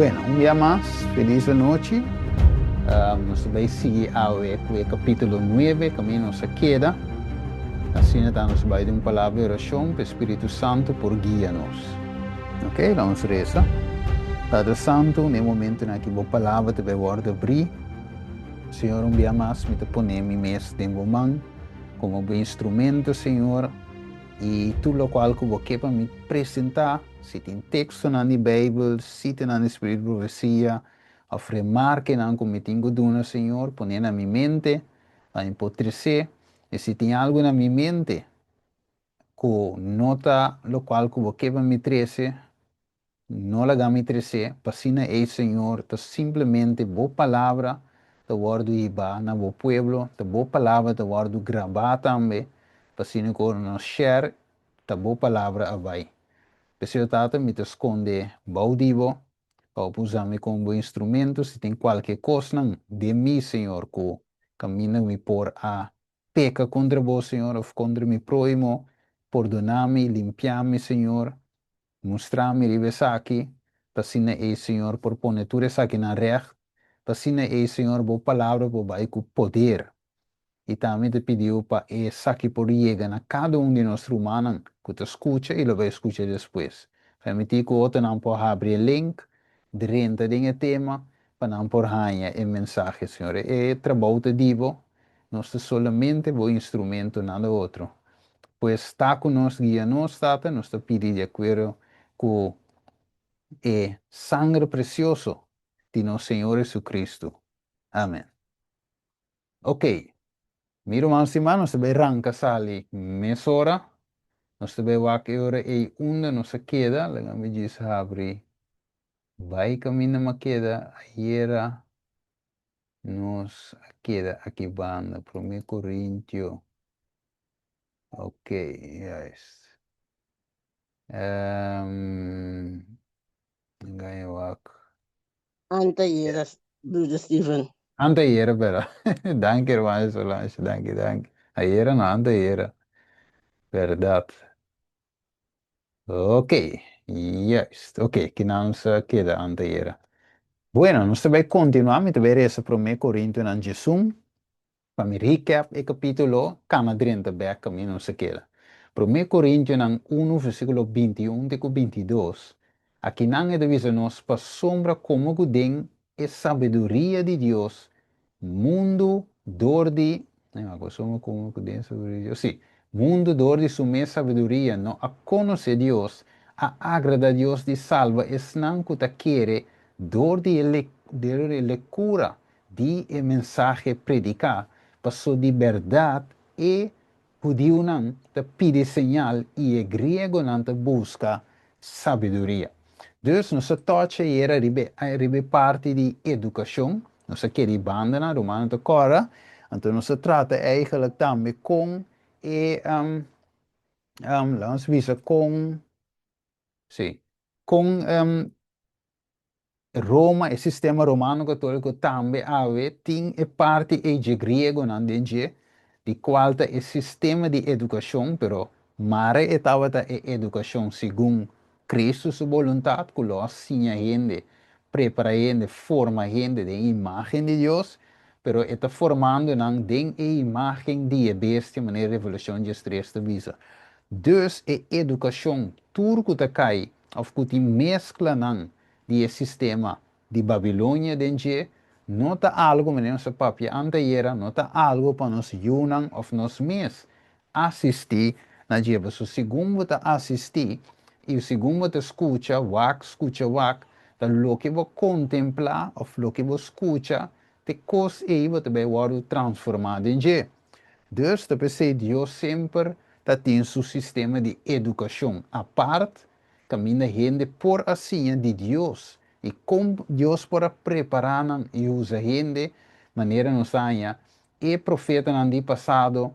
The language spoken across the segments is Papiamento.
Bueno, un dia mas, felis anochi. Nos ta bai sigui awe ku e kapítulo nuebe, kaminda nos a keda. Asina ta nos bai den un palabra di orashon pa e Spiritu Santu por guia nos. Ok, laga nos resa. Tata Santu, na e momentunan aki Bo palabra ta bai wòrdu abrí. Señor, un bia mas mi ta pone mi mes den Bo man komo Bo instrumento, Señor, i tur lokual ku Bo ke pa mi presentá. Si tin tekstonan di Beibel, sitanan di Spiritu di Profesia, òf remarkenan ku mi tin ku duna, Señor, pon'é na mi mente pa mi por tres'é. I si tin algu na mi mente ku no ta lokual ku Bo ke pa mi trese, no laga mi tres'é, pa asina ei, Señor, ta simplemente Bo Palabra ta wòrdu hibá na Bo pueblo, ta Bo Palabra ta wòrdu grabá tambe, pa asina ku ora nos share ta Bo Palabra a bai. P'esei, o Tata, mi ta skonde bou di Bo, pa Bo por usa mi komo Bo instrumento, si tin kualke kosnan den mi, Señor, ku kaminda mi por a peka kontra Bo, Señor, òf kontra mi próhimo, pordoná mi, limpiá mi, Señor, mustra mi riba esaki, pa asina ei, Señor, por pone tur esakinan règt, pa asina ei, Señor, Bo Palabra por bai ku poder. I tambe ta pidiu pa esaki por yega na kada un di nos rumannan ku ta skucha i lo bai skucha despues. Permití ku otronan por habri e link, drenta den e tema, pa nan por haña e mensahe. Señor, e trabou ta di bo, nos ta solamente bo instrumento, nada otro. Pues ta ku nos, guia nos, Tata, nos ta pidi di akuerdo ku e sangre presioso di nos Señor Jesucristo. Amen. Ok, mi ruman stimá, nos ta bai ranka sali mesora. Nos ta bai wak e ora ei unda nos a keda. Laga mi djis habri bai kaminda mi a keda ayera. Nos a keda aki banda, Promé Korintio. Ok, juist. Laga mi wak. Antayera, Broeder Steven. Antayera, pero. Danki, hermano Solange. Danki, danki. Ayera no, antayera. Verdad. Ok, juist. Ok, kinan nos a keda antayera. Bueno, nos ta bai kontinuá. Mi ta bai resa Promé Korintonan 11. Pa mi recap e capítulo, cana drenta bek camino nos a keda. Promé Corintionan unu versículo 21 te cu 22, akinan e ta bisa nos pasobra como cu den e sabiduria di Dios mundu dor di, pasobra como cu den e sabiduria di Dios, sí, mundu dor di su mes sabiduria no a conoce Dios, a agrada Dios di salba esnan cu ta kere dor di e lecura di e mensahe prediká, paso di bèrdat e hudiunan ta pidi señal i e griegonan ta buska sabiduria. Dus nos a tòch ayera riba e riba e parti di edukashon, nos a kere banda nan, rumannan ta kòrda, anto nos a trata eigentlik tambe kon e laga nos bisa kon, si, kon Roma, e sistema romano católico tambe awe tin e parti ei dje griegonan den dje, di cual ta e sistema di educacion, pero mare e tabata e educacion segun Cristo su boluntad cu lo a siña hende, prepara hende, forma hende den imagen di Dios, pero e ta formando nan den e imagen di e bestia manera Revelacion 13 ta bisa. Dus e educacion tur cu ta cay of cu tin mezclanan di e sistema di Babilonia den dje, no ta algo, manera nos a papia antayera, no ta algo pa nos yunan of nos mes asisti na dje. Pasobra segun bo ta asisti i segun bo ta scucha, wak, scucha, wak, ta loke bo contempla of loke bo scucha, t'e cos ei bo ta bay wordo transforma den dje. Dus ta p'esei Dios semper ta tin su sistema di educacion apart kaminda hende por a siña di Dios i kon Dios por a prepará nan i usa hende manera nos ta haña e profetanan di pasado.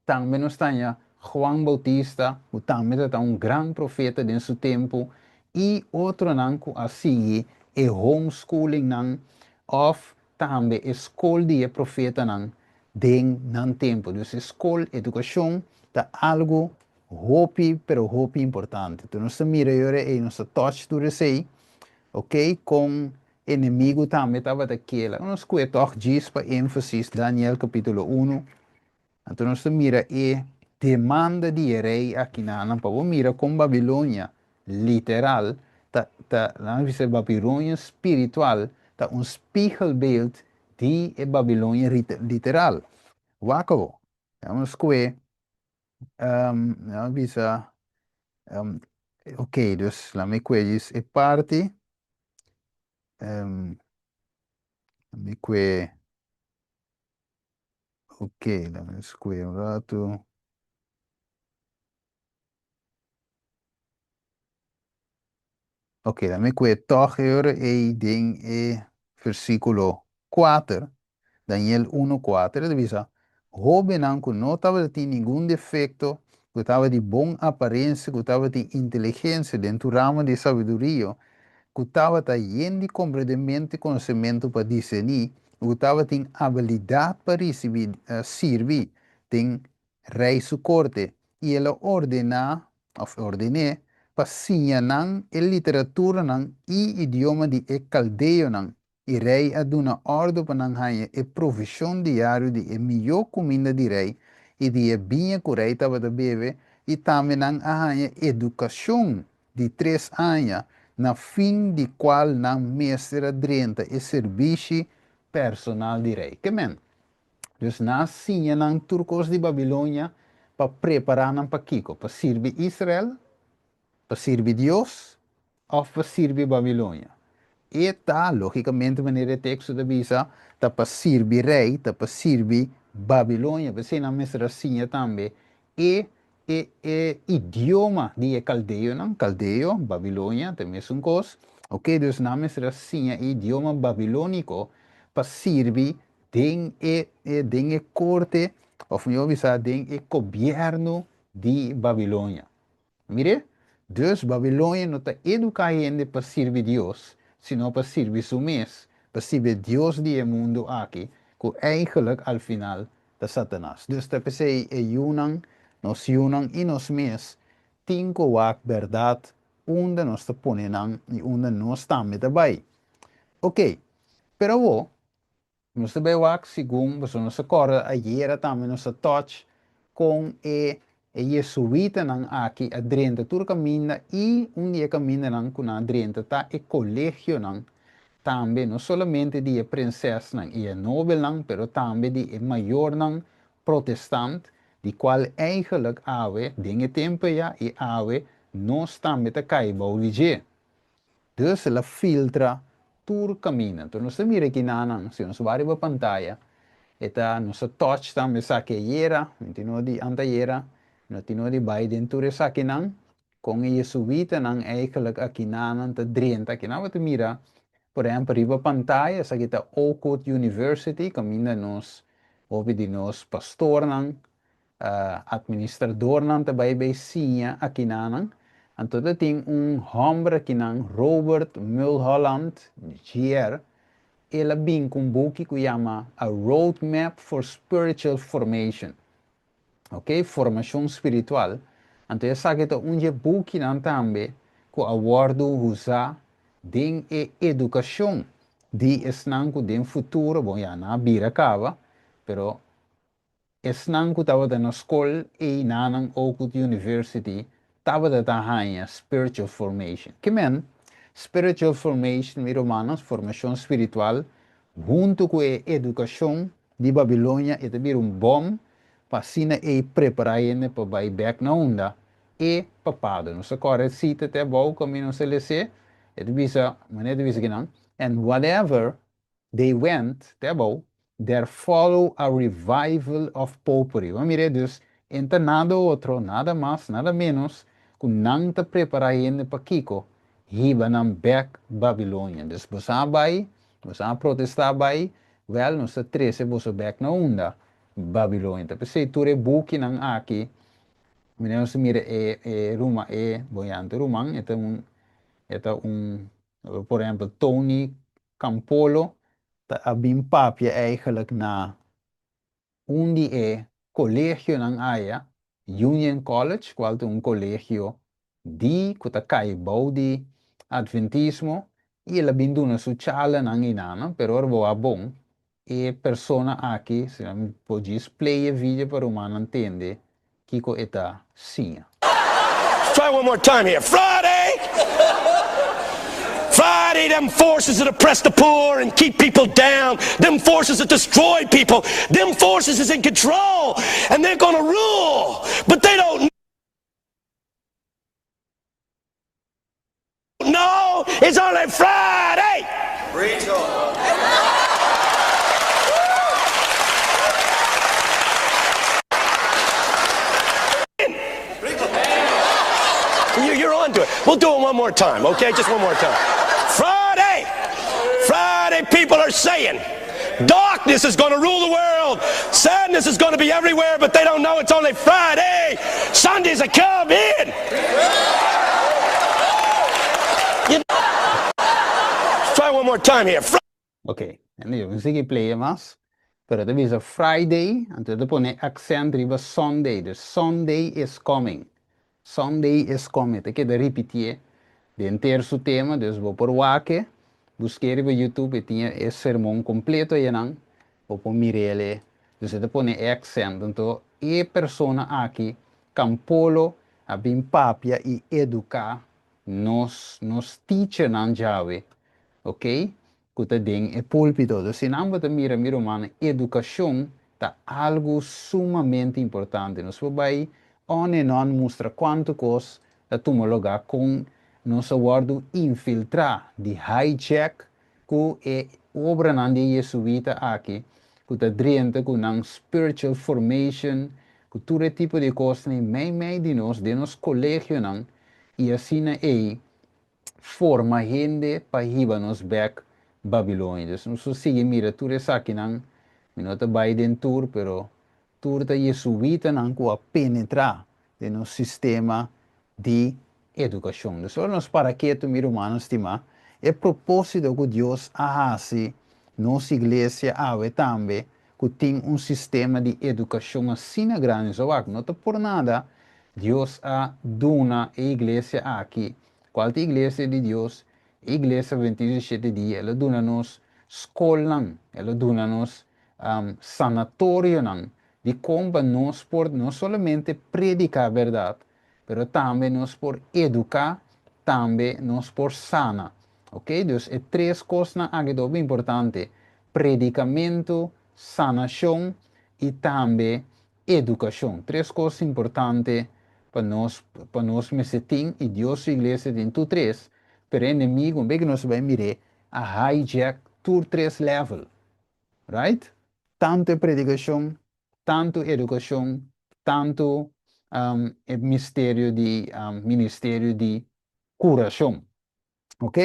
Tambe nos ta haña Juan Bautista, ku tambe tabata un gran profeta den su tempu, i otronan ku a sigui e homeschoolingnan òf tambe e skol di e profetanan den nan tempu. Dus e skol, edukashon, ta algu hopi pero hopi importante. Tur nos ta mira e ora ei, nos ta touch tur esei. Ok, kon enemigu tambe tabata kela. Nos kue tòg djis pa énfasis Daniel kapítulo unu. Anto nos ta mira e demanda di e rei akinanan pa bo mira kon Babilonia literal ta ta laga bisa Babilonia spiritual ta un spiegelbeeld di e Babilonia literal. Wak awo. Nos kue laga bisa ok dus laga mi kue djis e parti laga mi kue ok laga mi kue un ratu. Ok, laga mi kue tòg e ora ei den e versíkulo kuater, Daniel unu kuater, e ta bisa, Hóbennan ku no tabatin ningun defekto, ku tabata di bon aparensia, ku tabatin inteligensia den tur ramo di sabiduria, ku tabata yen di komprendementu i konosementu pa diserní, i ku tabatin abilidat pa risibí sirbi den rei su korte, i el a ordená, òf orden'é, pa siña nan e literaturanan i idioma di e kaldeonan, i rei a duna òrdu pa nan haña e provishon diario di e mihó kuminda di rei i di e biña ku rei tabata bebe, i tambe nan a haña edukashon di tres aña, na fin di kual nan mester a drenta e sirbishi personal di rei. Ke men? Dus nan a siña nan tur kos di Babilonia pa prepará nan pa kiko? Pa sirbi Israel? Pa sirbi Dios? Òf pa sirbi Babilonia? E ta, lógikamente manera e teksto ta bisa, ta pa sirbi rei, ta pa sirbi Babilonia. P'esei nan mester a siña tambe e e e idioma di e kaldeonan, kaldeo, Babilonia, ta e mesun kos. Oke, dus nan mester a siña e idioma babilóniko pa sirbi den e den e korte, òf mihó bisa den e gobièrnu di Babilonia. Mire, dus Babilonia no ta eduká hende pa sirbi Dios, sino pa sirbi su mes, pa sirbi e dios di e mundu aki, ku eigenlijk al final ta Satanas. Dus ta p'esei e yunan, nos yunan i nos mes, tin ku wak bèrdat unda nos ta pone nan i unda nos tambe ta bai. Oké, pero awor, Nos ta bai wak segun, pasobra nos ta kòrda ayera tambe nos a touch kon e e jesuitanan aki a drenta tur kaminda i un di e kamindanan ku nan a drenta ta e kolegionan tambe, no solamente di e prinsesnan i e nobelnan, pero tambe di e mayornan protestant, di kual eigenlijk awe den e tempu eya i awe nos tambe ta kai bou di dje. Dus el a filtra tur kaminda. Enton nos ta mira kinanan, si nos wak riba pantaya, e ta, nos a touch tambe esaki ayera, mi tin no di antayera, no tin no di bai den tur esakinan, kon e jesuitanan eigenlijk akinanan ta drenta. Akinan bo ta mira, por ehempel, riba pantaya, esaki ta Oakwood University, kaminda nos, hopi di nos pastornan Administradornan ta bai bay siña akinanan. Anto ta tin un homber akinan, Robert Mulholland JR. El a bin cu un buki cu yama A Road Map for Spiritual Formation. Ok, formacion spiritual. Anto esaki ta un dje bukinan tambe cu a wordo usa den e educacion di esnan cu den futuro, bon ya nan a bira caba, pero Esnan ku tabata na skol ei nanan Oakwood University tabata ta haña spiritual formation. Ke men? Spiritual formation, mi rumannan, formashon spiritual, huntu ku e edukashon di Babilonia e ta bira un bòm pa asina ei prepará hende pa bai bèk na unda e papado. Nos ta kòrda e sita te abou kaminda nos a les'é, e ta bisa, manera e ta bisa kinan, And whatever They went, te abou, there follow a revival of popery. Bo a mira e dus, en ta nada otro, nada mas, nada menos, ku nan ta prepará hende pa kiko? Hiba nan bèk Babilonia. Dus boso a bai, boso a protestá bai, wèl nos ta trese boso bèk na unda? Babilonia. Ta p'esei tur e bukinan aki, mira nos ta mira e e ruma e boyante ruman, e ta un e ta un, por ehèmpel Tony Campolo ta a bin papia eigenlijk na un di e colegionan aya, Union College, cual ta un colegio di cu ta cay bou di Adventismo. I el a bin duna su charlanan i nan, pero ora bo wak bon, e persona aki, si nan por djis play e video pa rumannan tende kiko e ta siña. Try one more time here, Friday! Friday, them forces that oppress the poor and keep people down, them forces that destroy people, them forces is in control and they're gonna rule, but they don't know it's only Friday! You're on to it. We'll do it one more time, okay? Just one more time. Friday! Friday, people are saying darkness is gonna rule the world. Sadness is gonna be everywhere, but they don't know it's only Friday. Sunday's a come in. You Try one more time here. Ok, en yo sigui play mas, pero ta bisa Friday, anto ta pone accent riba Sunday, dus Sunday is coming. Sunday is coming, ta keda ripitié den ter su tema, dus bo por wak e, busk'é riba YouTube, e tin e sermon kompleto ayanan, bo por mir'é le. Dus e ta pone e accent, anto e persona aki, Campolo, a bin papia i eduká nos, nos teachernan djawe, ok, ku ta den e púlpito. Dus si nan bo ta mira, mi rumannan, edukashon ta algu sumamente importante. Nos por bai on en on mustra kuantu kos ta tuma lugá kon nos a wòrdu infiltrá di hijack ku e obranan di e Jesuita aki ku ta drenta ku nan spiritual formation, ku tur e tipo di kosnan ei mei mei di nos den nos kolegionan i asina ei forma hende pa hiba nos bek Babilonia. Dus nos lo sigui mira tur esakinan, mi no ta bai den tur, pero tur ta Jesuitanan ku a penetrá den nos sistema di edukashon. Dus ora nos para ketu, mi rumannan stimá, e propósito ku Dios a hasi nos iglesia awe tambe ku tin un sistema di edukashon asina grandi, so wak, no ta por nada Dios a duna e iglesia aki, kual ta e iglesia di Dios, e iglesia Adventista di Shete Dia, el a duna nos skolnan, el a duna nos sanatorionan, dikon pa nos por no solamente prediká bèrdat, pero tambe nos por eduká, tambe nos por sana. Ok, dus e tres kosnan aki ta hopi importante, predikamentu, sanashon i tambe edukashon. Tres kos importante pa nos pa nos mester tin i Dios su iglesia tin tur tres, pero e enemigo, un bes ku nos a bai mir'é, a hijack tur tres level. Right? Tantu e predikashon, tantu edukashon, tantu e misterio di ministerio di kurashon. Ok?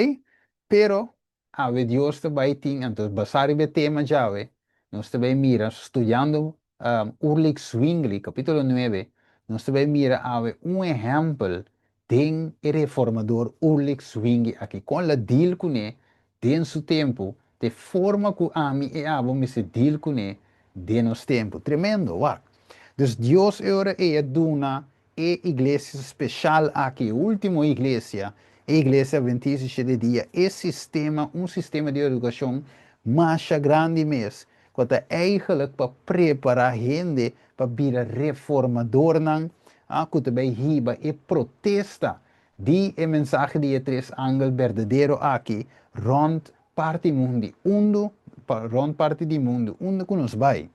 Pero awe Dios ta bai tin, anto basá riba e tema djawe, nos ta bai mira, studiando Ulrich Zwingli, kapítulo nuebe, nos ta bai mira awe un ehèmpel den e reformador Ulrich Zwingli aki, kon el a deal kuné den su tempu, te forma ku ami i abo mester deal kuné den nos tempu. Tremendo, wak! Dus Dios e ora ei a duna E iglesia special aki, e ultimo iglesia, e Iglesia Adventista di Shete Dia, e sistema, un sistema di educacion masha grandi mes, cu ta eigenlijk pa prepara hende pa bira reformadornan, ah, cu ta bay hiba e protesta di e mensahe di e tres angel berdadero aki rond parti mundi, undo, rond parti di mundo, unda cu nos bay.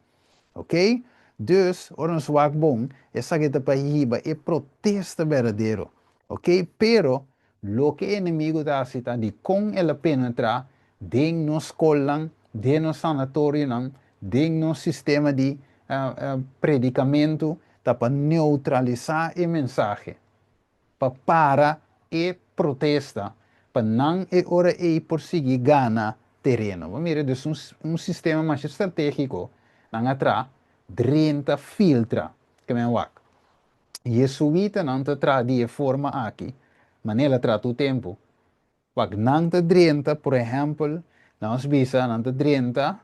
Ok? Dus, ora nos wak bon, esaki ta pa hiba e protesta berdadero. Ok? Pero, loke e enemigo ta hasi ta di kon el a penetra den nos skolnan, den nos sanatorionan, den nos sistema di predikamentu, ta pa neutralisá e mensahe. pa para e protesta pa nan e ora ei por sigui gana tereno. Bo mira dus un un sistema masha strategico nan a tra drenta filtra ke men wak. Jesuitanan ta traha di e forma aki manera el a traha tur tempo. Wak nan ta drenta por ehempel nos bisa nan ta drenta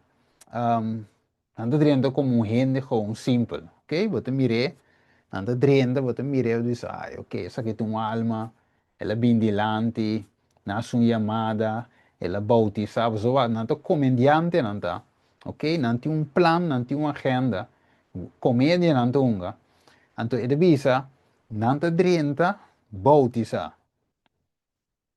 Nan ta drenta komo un hende gewoon simpel, ok, bo ta mir'é, nan ta drenta, bo ta mir'é, bo ta bisa, ay, ok, esaki ta un alma, el a bin dilanti, nan a haci un yamada, El a boutisá, pasobra nan ta komediante nan ta, ok, nan tin un plan, nan tin un agenda, komedia nan ta hunga. Anto e ta bisa, nan ta drenta boutisá.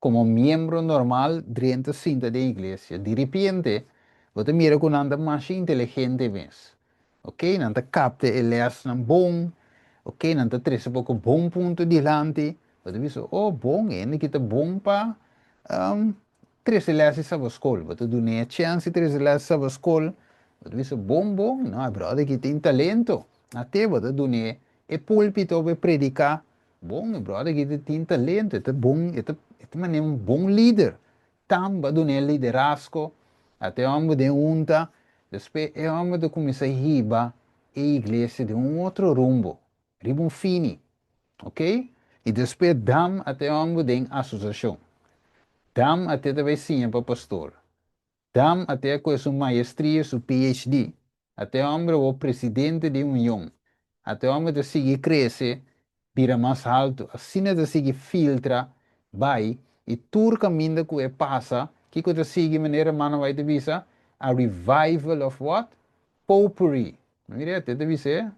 Komo miembro normal drenta sinta den iglesia. Di ripiente bo ta mira ku nan ta masha inteligente mes. Ok, nan ta kapta e lèsnan bon, ok, nan ta trese poko bon punto dilanti. Bo ta bisa, oh bon, e hende aki ta bon pa trese lès di sabaskol. Bo ta dun'é e chèns di trese lès di sabaskol. Bo ta bisa, bon, bon, no, e bròder aki tin talento. Ate bo ta dun'é e púlpito pa e prediká. Bon, e bròder aki ta tin talento, e ta bon, e ta e ta manera un bon lider. Tamba dun'é liderazgo, ata e hòmber den hunta, despues e hòmber ta kuminsá hiba e iglesia den un otro rumbo, riba un fini, ok? I despues dam ata e hòmber den asosiashon. Dam ata e ta bai siña pa pastor. Dam a te ku su maestria, su PhD. A te homber awor presidente di union. A te homber ta sigui krese, bira mas haltu. Asina ta sigui filtra bai i tur kaminda ku e pasa, kiko ta sigui manera hermano White ta bisa? A revival of what? Popery. Mira, te ta bis'é,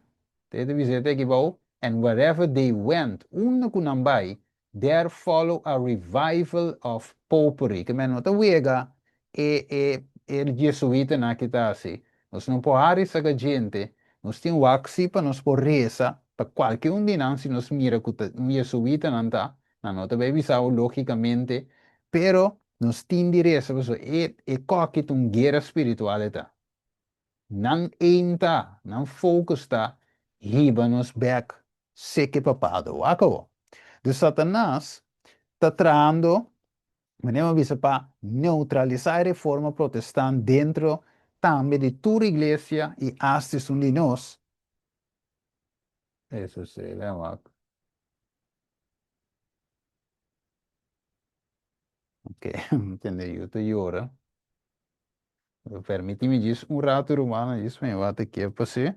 te ta bis'é te aki bou, and wherever they went, unda ku nan bai, There follow a revival of popery. Ke men no ta wega e e e jesuitanan aki ta hasi. Nos no por hari saka djente. Nos tin wak si pa nos por resa pa kualke un di nan si nos mira ku ta un jesuitanan ta. Nan no ta bai bisa bo logikamente, pero nos tin di resa pasobra e e koki ta un guera spiritual e ta. Nan aim ta, nan focus ta hiba nos bek seke papado. Wak awo. Dus Satanas ta trahando, manera mi a bisa, pa neutralisa e reforma protestant dentro tambe di tur iglesia i asta esun di nos. Eso si, ven wak. Ok, mi tende yu ta yora. Permiti mi djis un rato rumannan, djis mi wak ta kier pas'é.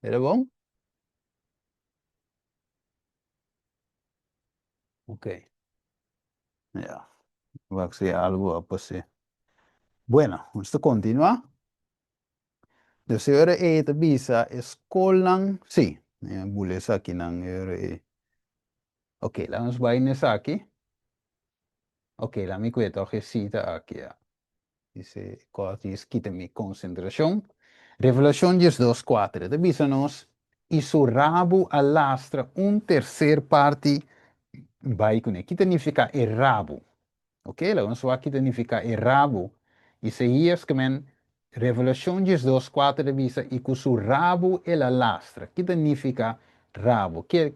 Era bon? Ok. Ya. Wak si algo a pas'é. Bueno, nos ta continua. Dus e ora ei ta bisa e skolnan, sí, mi a bula esakinan e ora ei. Ok, laat nos bai na esaki. Ok, laat mi kue tòg e sita aki ya. Dice, kos dies kita mi konsentrashon. Revelashon 12, 4 e ta bisa nos, I su rabu a lastra un terser parti bai kuné. Ki ta nifiká e rabu? Ok, laga nos wak ki ta nifiká e rabu. Isaías ke men Revelashon 12, 4 ta bisa, I ku su rabu el a lastra. Ki ta nifiká rabu? Ke,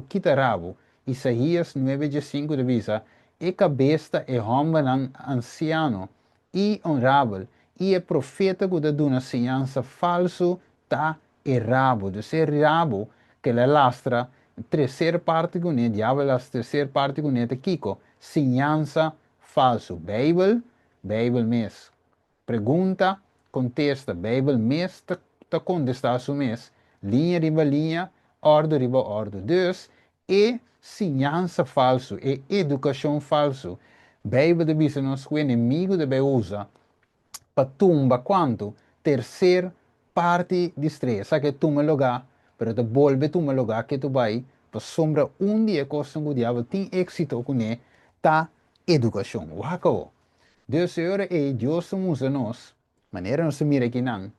ki ta rabu? Isaías 9, 15 ta bisa, E kabes ta e hòmbernan ansiano i onrabel, i e profeta ku ta duna siñansa falsu ta e rabu. Dus e rabu ku el a lastra terser parti kuné, diabel a lastra terser parti kuné ta kiko? Siñansa falsu. Beibel, Beibel mes. Pregunta, kontesta. Beibel mes ta ta kontestá su mes, liña riba liña, òrdu riba òrdu. Dus, e siñansa falsu, e edukashon falsu, Beibel ta bisa nos ku enemigu ta bai usa pa tumba kuantu? Terser parti di strea. Esaki a tuma lugá, pero ta bolbe tuma lugá ketu bai, pasobra un di e kosnan ku diabel tin éksito kuné ta edukashon. Wak awo. Dus e ora ei Dios ta mustra nos, manera nos ta mira akinan,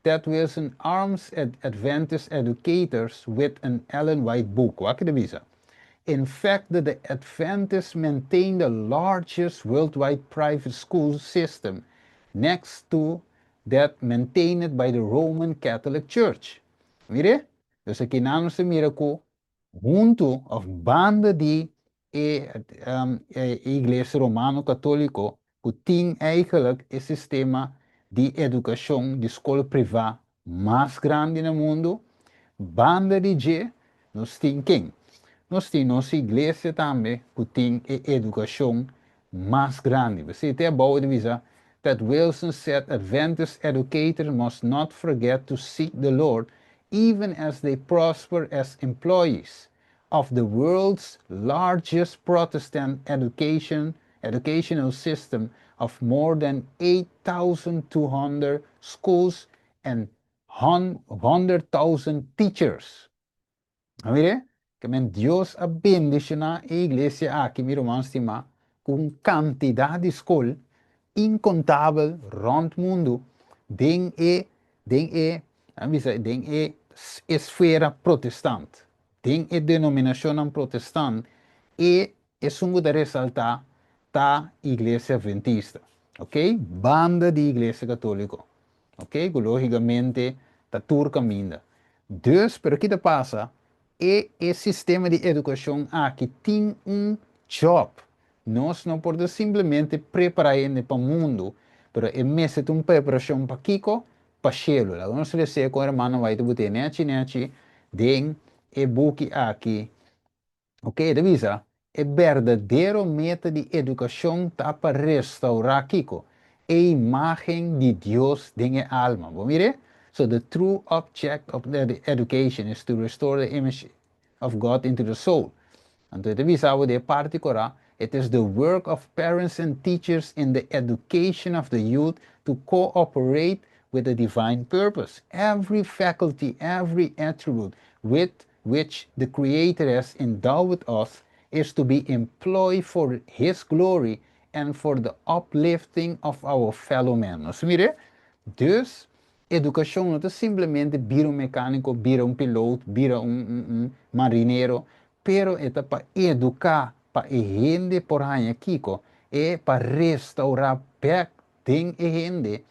Ted Wilson arms Adventist educators with an Ellen White book. Wak ki ta bisa? In fact that the Adventists maintain the largest worldwide private school system next to that maintained by the Roman Catholic Church. Mire? Dus akinan nos ta mira ku huntu of banda di e e Iglesia Romano Katóliko ku tin eigenlijk e sistema di edukashon di skol privá mas grandi na mundu, banda di dje nos tin ken? Nos tin nos iglesia tambe ku tin e edukashon mas grandi. P'esei te abou ta bisa, Ted Wilson said Adventist educators must not forget to seek the Lord even as they prosper as employees. of the world's largest Protestant educational system of more than 8,200 schools and 100,000 teachers. Mira, ke men Dios a bendishoná e iglesia aki, mi ruman stimá, ku un kantidat di skol inkontabel rònt mundu, den e esfera protestant, den e denominashon protestant, e esun ku ta resaltá ta Iglesia Atventista, ok? Banda di Iglesia Katóliko, ok? Ku lógikamente ta tur kaminda. Dus, pero kiko ta pasa? E sistema di edukashon aki tin un job. Nos no por simplemente prepará hende pa mundu, pero e mester un preparashon pa kiko? Pa shelu. Nos lesa ku ruman bai bota nechi nechi den e buki aki. Ok, ta bisa, e berdadero meta di edukashon ta pa restourá kiko? E imágen di Dios den alma. Bon, mira? So the true object of the education is to restore the image of God into the soul. Anto, ta bisa e parti kòrá, it is the work of parents and teachers in the education of the youth to cooperate with the divine purpose. Every faculty, every attribute with which the Creator has endowed us is to be employed for His glory and for the uplifting of our fellow men. Nos mira? Dus, edukashon no ta simplemente bira un mekániko, bira un piloto, bira un marinero, pero e pa eduká pa e hende por haña kiko, e pa restourá bèk den e hende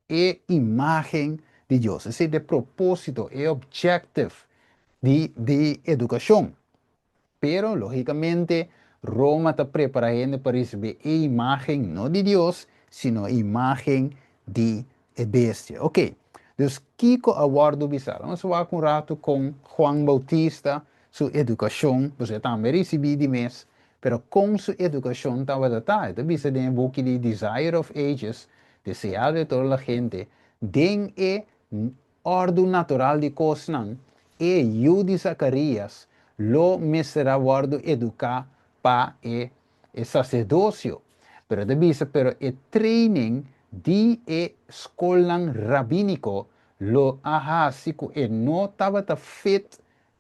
e imágen di Dios. Esei ta e propósito, e objective di edukashon. Pero, lógikamente, Roma ta prepará hende pa risibí e imágen no di Dios, sino imágen di bestia. Ok, dus kiko a wòrdu bisá. Ban wak un ratu ku Juan Bautista, su edukashon, bo tambe a risibí di mes, pero ku su edukashon tabata ta. Ta bisa den buki di Desire of Ages, Deseado de toda la gente, den e òrdu natural di kosnan, e yu di Zacarias, lo mester a wòrdu eduká pa e saserdosio. Pero ta bisa, pero e training di e skol rabíniko lo a hasi ku e no tabata fit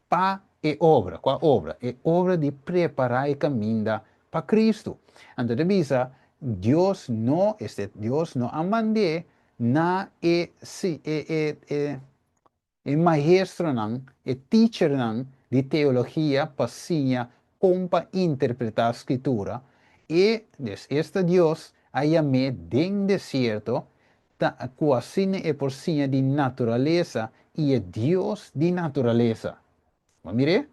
pa e obra. Kua obra? E obra di prepará e kaminda pa Kristu. Anto, ta bisa, Dios no a mand'é na e, si, e maestronan, e teachernan di teologia pa siña kon pa interpretá Skritura e dus esta Dios a yam'é den desierto ta ku asina e por siña di naturalesa i e Dios di naturalesa. Ma mira,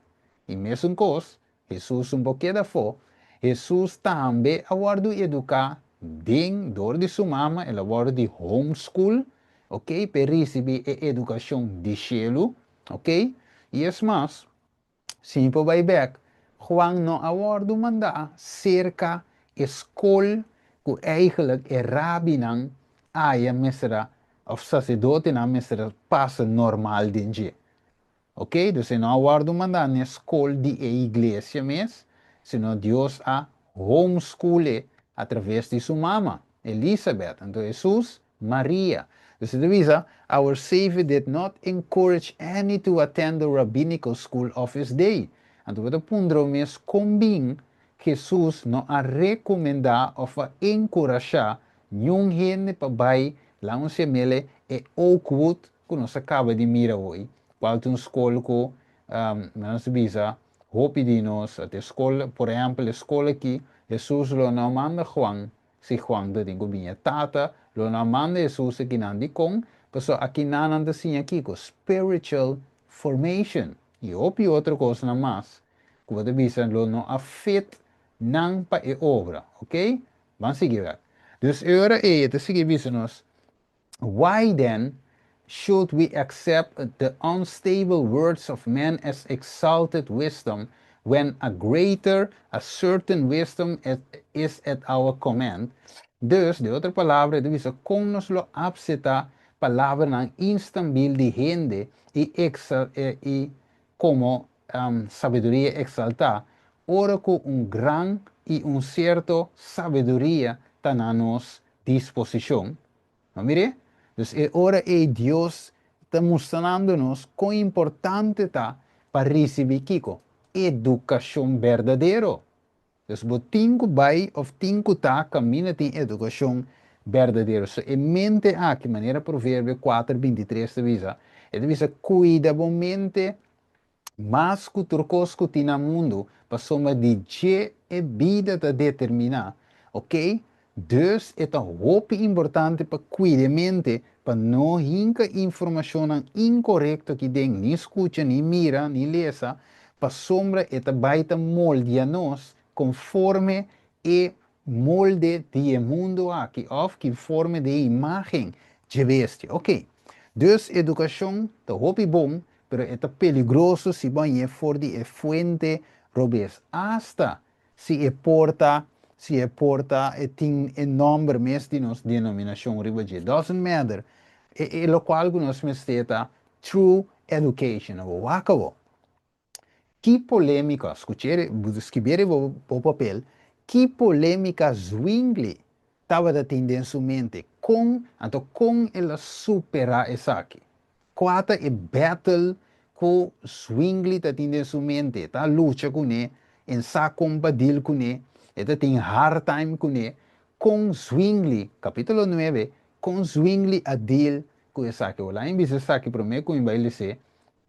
e mesun kos, Jesus no por keda afó, Jesus tambe a wòrdu eduká den dor di su mama, el a wòrdu di homeschool, ok, pa risibí e edukashon di shelu, ok? I es mas, si por bai bèk, Juan no a wòrdu mandá serka skol ku eigenlijk e rabinan aya mester a òf saserdotenan mester a pasa normal den dje. Ok? Dus no a wòrdu mandá na skol di e iglesia mes, sino Dios a homeschool e a traves di su mama, Elizabeth. Anto, Jesus, Maria. Dus ta bisa, our Savior did not encourage any to attend the rabbinical school of his day. Anto, bo ta puntra mes kon bin Jesus no a rekomendá òf a enkurashá ningun hende pa bai laga nos yam'é e Oakwood ku nos a kaba di mira awe. Kual ta un skol ku nos bisa hopi di nos e skol, por ehèmpel, skol aki, Jesus lo no manda Juan si Juan tin ku bini tata lo no manda Jesus akinan dikon paso akinan nan ta siña kiko spiritual formation i hopi otro kos mas ku bo ta bisa lo no a fit nan pa e obra, ok? Ban sigui bèk. Dus ora e ta sigui bisa nos, why then should we accept the unstable words of men as exalted wisdom when a greater, a certain wisdom is at our command? Dus, den otro palabra, ta bisa kon nos lo aseptá palabranan instabil di hende i, i komo Sabiduria Eksaltá, ora ku un gran i un sierto sabiduria ta na nos disposishon. No mir'é? Dus e ora ei Dios ta mustrando nos kon importante ta pa risibí kiko? Edukashon berdadero. Dus bo tin ku bai òf tin ku ta kaminda tin edukashon berdadero. So e mente aki, manera Proverbio 4, 23 ta bisa, e ta bisa, Kuida bo mente mas ku tur kos ku tin na mundu, pasobra di dje e bida ta determiná. Oke? Dus e ta hopi importante pa kuida e mente pa no hinka informashonnan inkorekto aki den, ni skucha, ni mira, ni lesa, pasobra e ta bai ta moldia nos konforme e molde di e mundu aki òf konforme di e imágen dje bestia. Oke, dus edukashon ta hopi bon, pero e ta peligroso si bo hañ'é for di e fuente robes. Asta Si e por ta, si e por ta, e tin e nomber mes di nos denominacion riba dje. Doesn't matter. E, e locual cu nos mester ta true education. Awor, wak awor. Ki polemica, scuche, skibi riba bo papel, ki polemica Zwingli tabata tin den su mente? Con, anto con el a supera esaki? Kua ta e battle ku Zwingli ta tin den su mente? E ta lucha kuné, en sa kon pa deal kuné, e ta tin hard time kuné. Kon Zwingli, kapítulo 9, kon Zwingli a deal ku esaki? Wòl a bisa esaki promé ku mi bai les'é.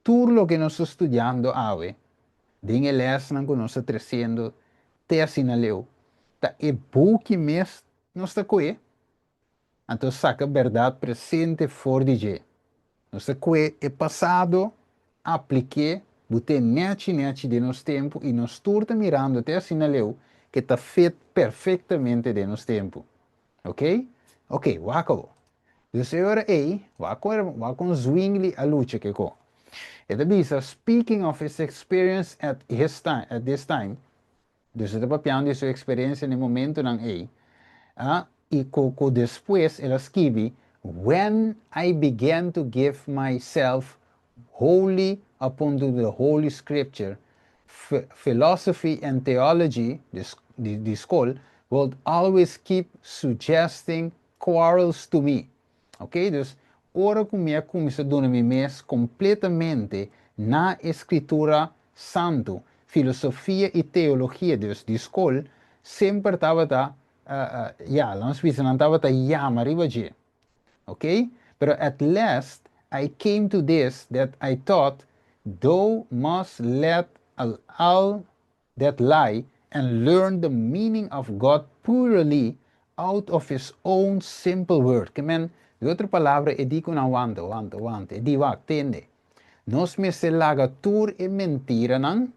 Tur loke nos ta studiando awe, den e lèsnan ku nos ta tresiendo te asina leu, ta e buki mes nos ta kohe. Anto saka bèrdat presente for di dje. Nos ta kue e pasado, aplik'é, but'é nèchi nèchi den nos tempu i nos tur ta mirando te asina leu ke ta fit perfektamente den nos tempu. Ok? Ok, wak awor. Dus e ora ei, wak kon wak kon Zwingli a lucha kiko. E ta bisa, Speaking of his experience at his time, at this time, Dus e ta papiando di su eksperensia na e momentunan ei, a i ku ku despues el a skibi, When I began to give myself wholly upon to the Holy Scripture, philosophy and theology, di di skol, would always keep suggesting quarrels to me. Ok, dus ora ku mi a kuminsá duna mi mes kompletamente na e Skritura Santu, filosofia i teologia, dus di skol, semper tabata, ya, lanos bisa nan tabata yama riba dje. Ok, pero at last I came to this that I thought thou must let all that lie and learn the meaning of God purely out of his own simple word. Ke men, di otro palabra, e di ku nan wanta, wanta, wanta. E di, wak, tende. Nos mester laga tur e mentiranan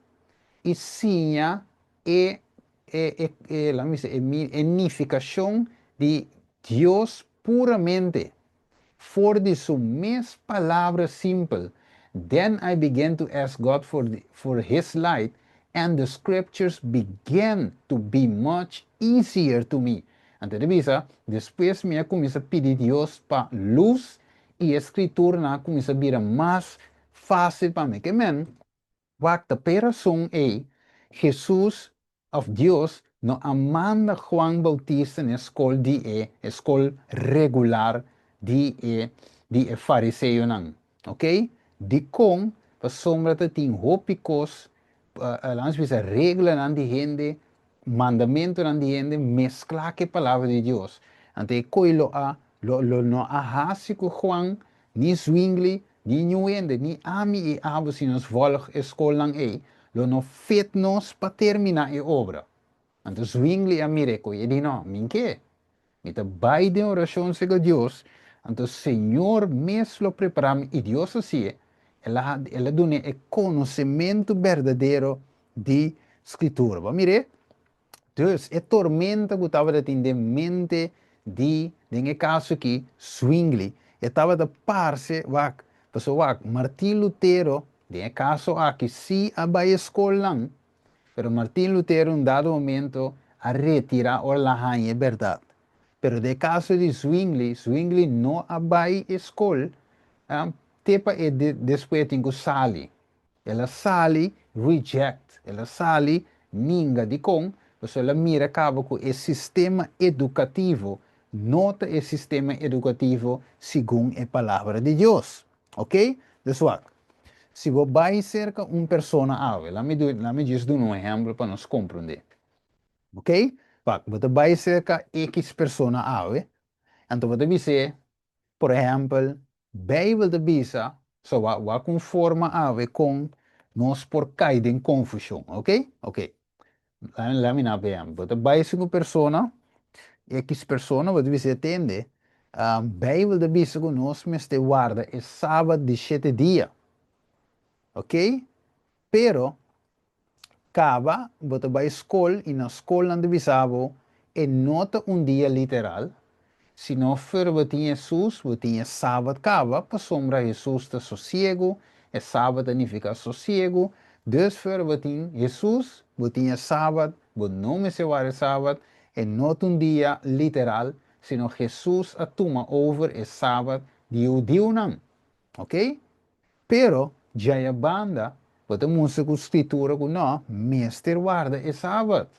i siña e, e, e, e, laat me bisa, e, e nifikashon di Dios puramente. For di su mes palabra simpel, Then I began to ask God for the, for His light, and the scriptures began to be much easier to me. Anto e ta bisa, Despues mi a kuminsá pidi Dios pa lus, i e Skrituranan a kuminsá bira mas fásil pa mi. Ke men, wak ta p'e rason ei Hesus Of Dios no a manda Juan Bautista n'e skol di e e skol regular di e di e fariseonan. Ok? Dikon? Pasobra ta tin hopi kos, laat nos bisa reglanan di hende, mandamentunan di hende mesklá ku e palabra di Dios. Anto e koi lo a lo lo no a hasi ku Juan, ni Zwingli, ni niun hende, ni ami i abo si nos vòlg e skolnan ei, lo no fit nos pa terminá e obra. Anto Zwingli a mir'é ku e di, No, mi n'ke. Mi ta bai den orashon serka Dios, anto Señor mes lo prepará mi. I Dios hasié, el a el a dun'é e konosementu berdadero di Skritura. Bo a mir'é? Dus, e tormenta ku tabata tin den mente di, den e kaso aki, Zwingli, e tabata parse, wak, pasobra wak, Martin Lutero, den e kaso aki, sí a bai e skolnan, pero Martin Lutero un dado momento a retirá ora el a haña e bèrdat. Pero den e kaso di Zwingli, Zwingli no a bai e skol, te pa e despues tin ku sali. El a sali reject, el a sali ninga. Dikon? Pasobra el a mira kaba ku e sistema edukativo no ta e sistema edukativo segun e Palabra di Dios. Ok? Dus wak, si bo bai serka un persona awe, laat mi laat mi djis duna un ehèmpel pa nos komprondé. Ok? Wak, bo ta bai serka X persona awe, anto bo ta bis'é, por ehèmpel, Beibel ta bisa, so wak wak un forma awe kon nos por kai den konfushon, ok? Ok, laat mi na bem. Bo ta bai serka un persona, X persona, bo ta bis'é, tende, Beibel ta bisa ku nos mester warda e sabat di shete dia, ok? Pero, Kaba, bo ta bai skol i na skol nan ta bisa bo e no ta un dia literal, sino fer bo tin Hesus bo tin e sabat kaba pasobra Hesus ta sosiegu, e sabat ta nifiká sosiegu, dus fer bo tin Hesus bo tin e sabat, bo no mester wak e sabat, e no ta un dia literal, sino Hesus a tuma over e sabat di hudiunan. Ok? Pero, djaya banda, bo ta mustra ku Skritura ku no mester warda e Sabat.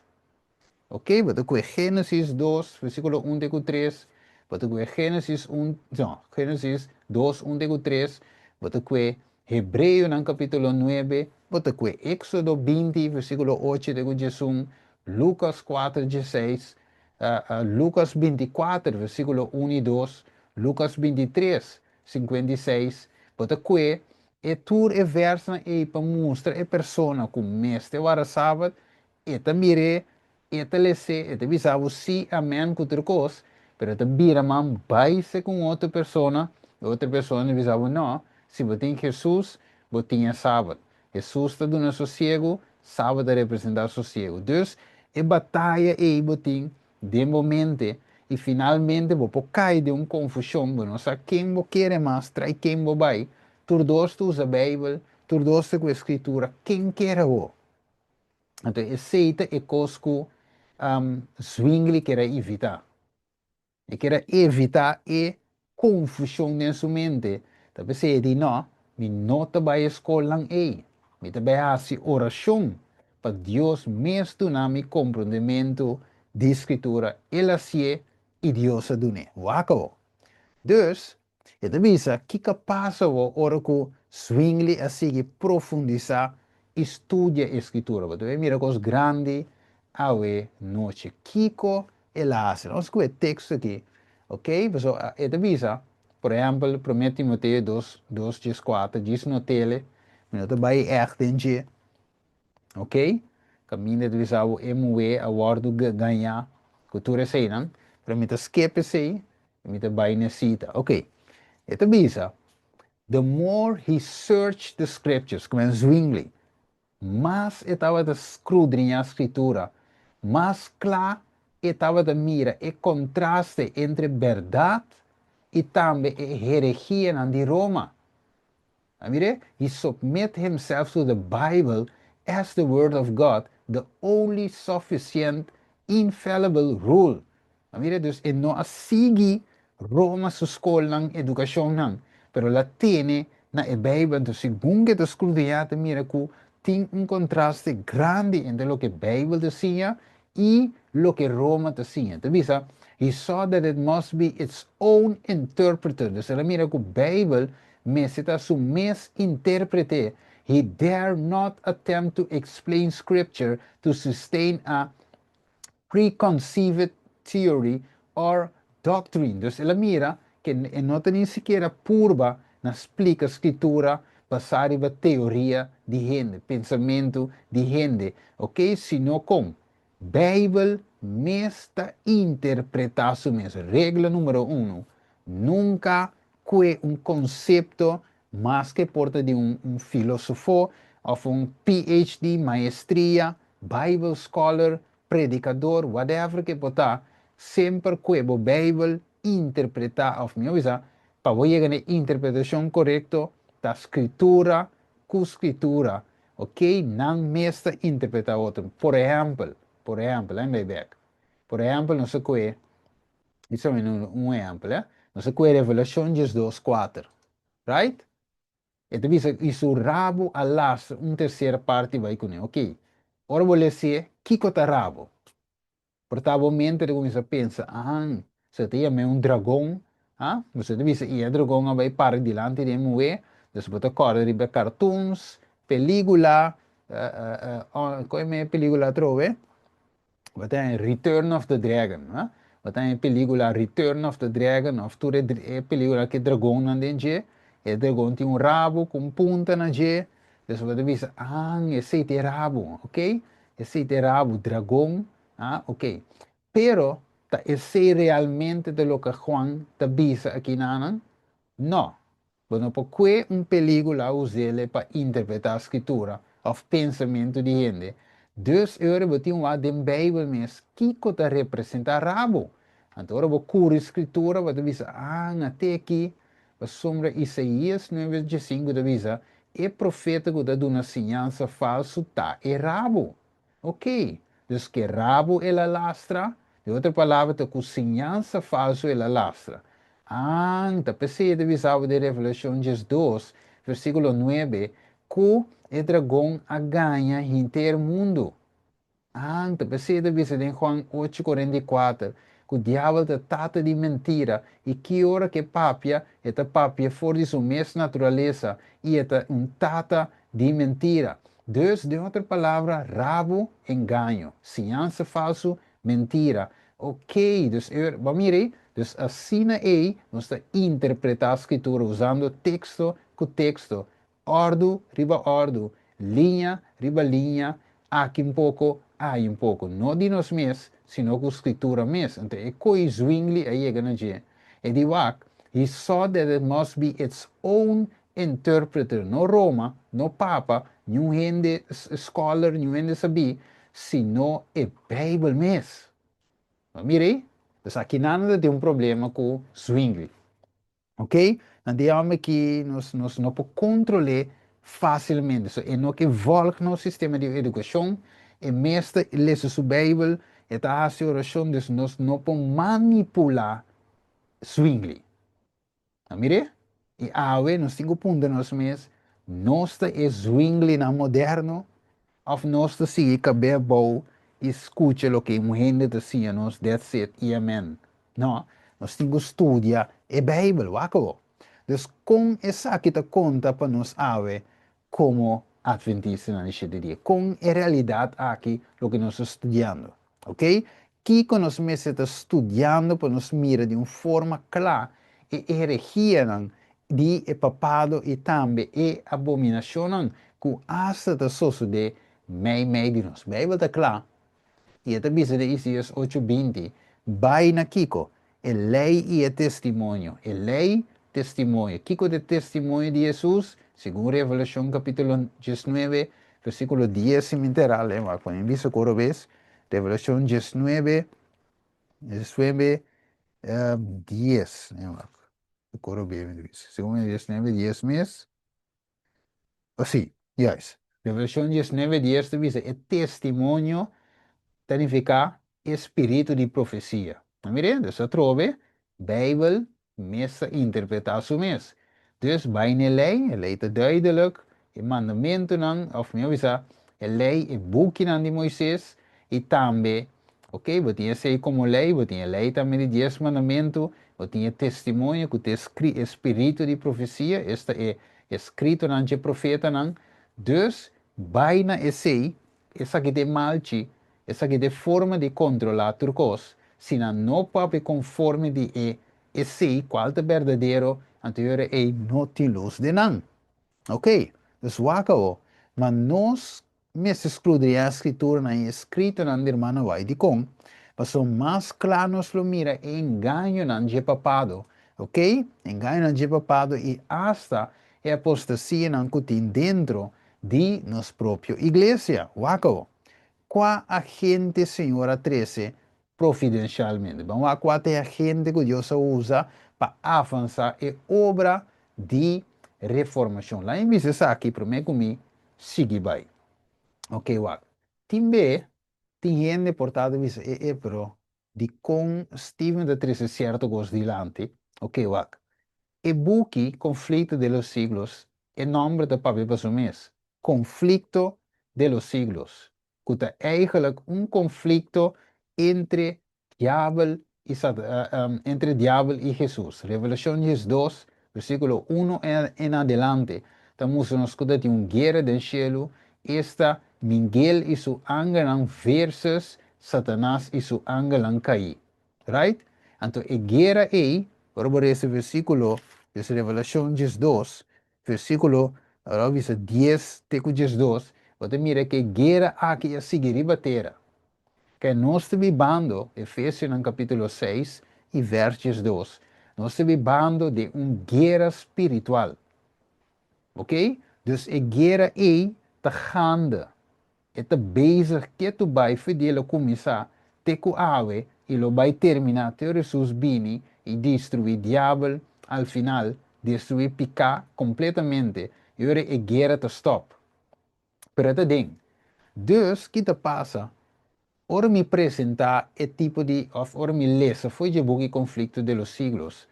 Ok, bo ta kue Génesis dos, versíkulo un te ku tres, bo ta kue Génesis un, no, Génesis dos, un te ku tres, bo ta kue Hebreonan kapítulo nuebe, bo ta kue Éksodo 20, versíkulo ocho te ku 11, Lukas kuater, 16, Lukas 24, versíkulo un i dos, Lukas 23, 56, Bo ta kue e tur e vèrsnan ei pa mustra e persona ku mester warda Sabat, e ta mir'é, e ta les'é, e ta bisa bo sí, amèn ku tur kos, pero e ta bira man bai se ku un otro persona, e otro persona ta bisa bo nò, si bo tin Hesus, bo tin e Sabat. Hesus ta duna sosiegu, Sabat ta representá sosiegu. Dus, e bataya ei bo tin den bo mente i finalmente bo por kai den un konfushon, bo no sa ken bo kere mas, trai ken bo bai, tur dos ta usa Beibel, tur dos ta ku e Skritura, ken kere bo? Anto esei ta e kos ku Zwingli kere a evitá. E kere a evitá e konfushon den su mente, ta p'esei e di, No, mi no ta bai e skolnan ei. Mi ta bai hasi orashon pa Dios mes duna mi komprondementu di Skritura. El a hasié i Dios a dun'é. Wak awor. Dus, e ta bisa kiko a pasa awor ora ku Zwingli a sigui profundisá i studia e Skritura. Bo ta bai mira kos grandi awe nochi. Kiko El a hasi. Nos ku e teksto aki, ok, pasobra e ta bisa, por ehèmpel, Promé Timoteo dos, dos 14, djis not'el, mi no ta bai ègt den dje, ok, kaminda e ta bisa bo e muhé a wòrdu gañá ku tur eseinan, pero mi ta skip esei i mi ta bai na e sita, ok. E ta bisa, The more he searched the scriptures, ku men Zwingli, Mas e tabata skrudriñá Skritura, mas kla e tabata mira e kontraste entre bèrdat i tambe e herehianan di Roma. A mir'é? He submit himself to the Bible as the Word of God, the only sufficient, infallible rule. A mir'é? Dus e no a sigui Roma su skolnan, edukashonnan, pero el a tene na e Beibel. Anto segun ku e ta skrudiñá ta mira ku tin un kontraste grandi entre loke Beibel ta siña i loke Roma ta siña. Ta bisa, He saw that it must be its own interpreter. Dus el a mira ku Beibel mester ta su mes intérprete. He dare not attempt to explain Scripture to sustain a preconceived theory or doctrine. Dus el a mira ke e no ta ni sikiera purba na splika Skritura basá riba teoria di hende, pensamentu di hende, ok, sino kon Beibel mes ta interpretá su mes. Regla numero uno, nunka kue un konsepto maske por ta di un filosofo òf un PhD, maestria, Bible scholar, predicador, whatever ke por ta, semper kue bo Bijbel interpreta of mihor bisa, pa bo yega na e interpretacion corecto ta Scritura cu Scritura, ok, nan mes ta interpreta otro. Por ehempel, por ehempel, laat mi bai bek, por ehempel nos a kue, bisa mi un ehempel, eh, nos a kue Revelacion 12:4, right? E ta bisa, i su rabu a lastra un tersera parti bai kuné. Oké, ora bo les'é, kiko ta rabu? Por ta bo mente ta kuminsá pensa, Ahan, se ta yam'é un dragon, ha? Bo ta bisa, i e dragon a bai para dilanti di e muhé, dus bo ta kòrda riba e cartoons, pelígula, kon e pelígula atrobe? Bo ta haña Return of the Dragon, ha? Bo ta haña e pelígula Return of the Dragon òf tur e pelígula ku e dragonnan den dje, e dragon tin un rabu ku un punta na dje, dus bo ta bisa, Ahan, esei ta e rabu, oké? Esei ta e rabu, dragon, ah, ok. Pero, ta esei realmente ta loke Juan ta bisa aki nanan? No. Bo no por kue un pelígula us'ele pa interpretá Skritura òf pensamentu di hende. Dus e ora bo tin wak den Beibel mes kiko ta representá rabu. Anto ora bo kuri Skritura bo ta bisa, ah, ngate aki, pasobra Isaías nuebe diesinku ta bisa, E profeta ku ta duna siñansa falsu ta e rabu. Oké, dus ke rabu el a lastra? Den otro palabra ta ku siñansa falsu el a lastra. An, ta p'esei e ta bisa bo den Revelashon 12, versíkulo 9, ku e dragon a gaña henter mundu. Anto, p'esei ta bisa den Juan ocho 44, ku diabel ta tata di mentira i ki ora ku e papia, e ta papia for di su mes naturalesa i e ta un tata di mentira. Dus, den otro palabra, rabu, engaño, siñansa falsu, mentira. Oké, dus e, bo a mira ei? Dus asina ei nos ta interpretá Skritura usando teksto ku teksto, Òrdu riba òrdu, liña riba liña, aki un poko, ayi un poko. No di nos mes, sino ku Skritura mes. Anto e koi Zwingli a yega na dje. E di wak, He saw that it must be its own interpreter, no Roma, no Papa, niun hende scholar, niun hende sabí, sino e Beibel mes. Bo mira ei? Pues akinan ta tin un problema ku Zwingli. Ok, nan di homber ki nos nos no por control'é facilmente. So e no ke volg nos sistema di educacion, e mes ta lesa su Bijbel, e ta haci oracion, dus nos no por manipula Zwingli. A mir'é? I awe nos tin cu puntra nos mes, nos ta e Zwinglinan moderno of nos ta sigui cab'é abou i scucha loke un hende ta siña nos, that's it i amen? No, nos tin ku studia e Beibel, wak awor. Dus kon esaki ta konta pa nos awe komo Atventistanan di shete dia? Kon e realidat aki loke nos ta studiando? Oke, kiko nos mester ta studiando pa nos mira di un forma kla e herehianan di e papado i tambe e abominashonnan ku asta ta sosodé meimei di nos? Beibel ta kla. I e ta bisa den Isaías ocho 20, Bai na kiko? E lei i e testimonio. E lei, testimonio. Kiko ta e testimonio di Hesus? Segun Revelashon kapítulo 19, versíkulo 10, si mi entera, lei wak pa mi bisa ku ora bes. Revelashon 19, 19, 10. Lei wak ku ora bes mi ta bisa. Segun 19, 10 mes. O sí, juist. Revelashon 19, 10 ta bisa e testimonio ta nifiká e spiritu di profesia. A mira? Dus atrobe, Beibel mes ta interpretá su mes. Dus bai na e lei, e lei ta duidelik, e mandamentunan, òf mihó bisa, e lei, e bukinan di Moises, i tambe, ok, bo tin esei komo lei, bo tin e lei tambe di dies mandamentu, bo tin e testimonio ku ta e spiritu di profesia, esta e Escritonan dje profetanan, dus bai na esei, esaki ta e malchi, esaki ta e forma di controla tur cos, si nan no papia conforme di e esei cual ta berdadero, anto e ora ei no tin luz den nan. Ok, dus wak awo, ma nos Mester skrudriá Skrituranan i eskritonan di Hermana White. Dikon? Pasobra mas kla nos lo mira e engañonan dje papado, ok? Engañonan dje papado i asta e apostasianan ku tin dentro di nos propio iglesia. Wak awo. Kua agente Señor a trese providencialmente? Ban wak kua ta e agente ku Dios a usa pa avansá e obra di reformashon. Laña bisa esaki promé ku mi sigui bai. Ok wak. Tin be tin hende por ta ta bisa e e pero dikon Steven ta trese sierto kos dilanti? Ok wak. E buki Conflicto de los Siglos. E nòmber ta papia pa su mes, Conflicto de los Siglos, ku ta eigenlijk un konflikto entre Diabel i entre Diabel i Hesus. Revelashon 12, versíkulo 1 en adelante ta mustra nos ku ta tin un guera den shelu, esta Miguel i su angelnan versus Satanas i su angelnan kaí. Right? Anto e guera ei, ora bo resa e versíkulo, des Revelashon 12, versíkulo, ora bo bisa 10 te ku 12, bo ta mira ku e guera aki a sigui riba tera. Ke nos ta bibando, Efesionan kapítulo 6 i vèrs 12, nos ta bibando den un guera spiritual. Ok? Dus e guera ei ta gande. E ta bezig ketu bai for di el a kuminsá te ku awe i lo bai terminá te ora Hesus bini i destruí Diabel al final, destruí piká kompletamente i ora e guera ta stòp. Pero e ta den. Dus, ki ta pasa ora mi presentá e tipo di, òf ora mi lesa fo'i dje buki Conflicto de los Siglos,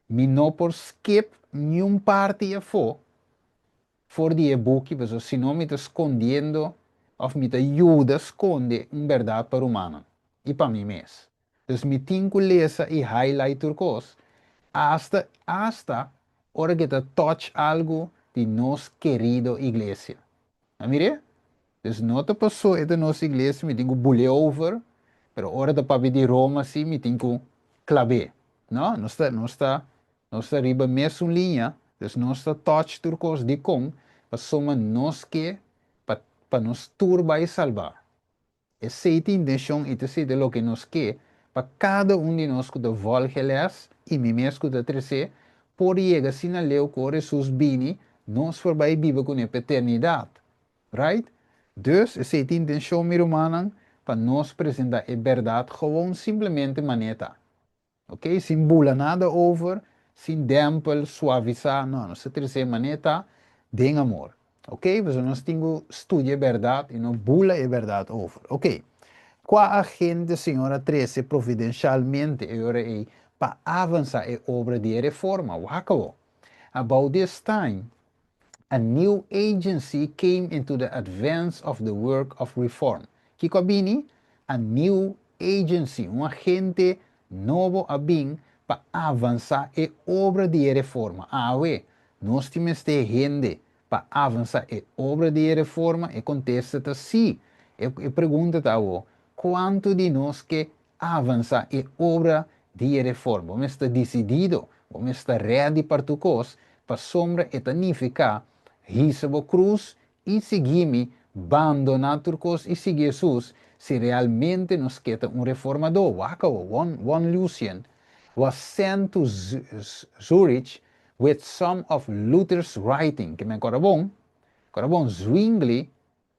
mi no por skip niun parti afó for di e buki, pasobra si no mi ta skondiendo òf mi ta yuda skonde un bèrdat pa rumannan i pa mi mes. Dus mi tin ku lesa i highlight tur kos, asta asta ora ke ta touch algu di nos kerido iglesia. A mir'é? Dus no ta paso e ta nos iglesia mi tin ku bul'é over, pero ora ta papia di Roma si mi tin ku klab'é. No, nos ta nos ta nos ta riba mesun liña, dus nos ta touch tur kos. Dikon? Pasobra nos ke pa pa nos tur bai salbá. Esei ta intencion i ta esei ta loke nos ke pa kada un di nos ku ta volg e les i mi mes ku ta tres'é por yega asina leu ku ora Hesus bini nos por bai biba kuné pa eternidat. Right? Dus esei ta intencion mi rumannan pa nos presenta e bèrdat gewoon simplemente manera ta. Ok, sin bula nada over, sin dempel, suavisá, no, nos ta trese e maneta den amor. Ok, pasobra nos tin ku studia e bèrdat i no bula e bèrdat over. Ok, kua agente Señor a trese providenshalmente e ora ei pa avansá e obra di e reforma? Wak awor. About this time, a new agency came into the advance of the work of reform. Kiko a bini? A new agency, un agente nobo a bin pa avansá e obra di e reforma. Awe, nos tin mester hende pa avansá e obra di e reforma? E kontesta ta sí. E pregunta ta awor, kuantu di nos ke avansá e obra di e reforma. Bo mester ta disidido, bo mester ta ready pa tur kos, pasobra e ta nifiká hisa bo krus i sigui mi, bandoná tur kos i sigui Hesus, si realmente nos ke ta un reformadó. Wak awo, one, one Lucien was sent to Zurich with some of Luther's writing. Ke men kòrda bon? Kòrda bon, Zwingli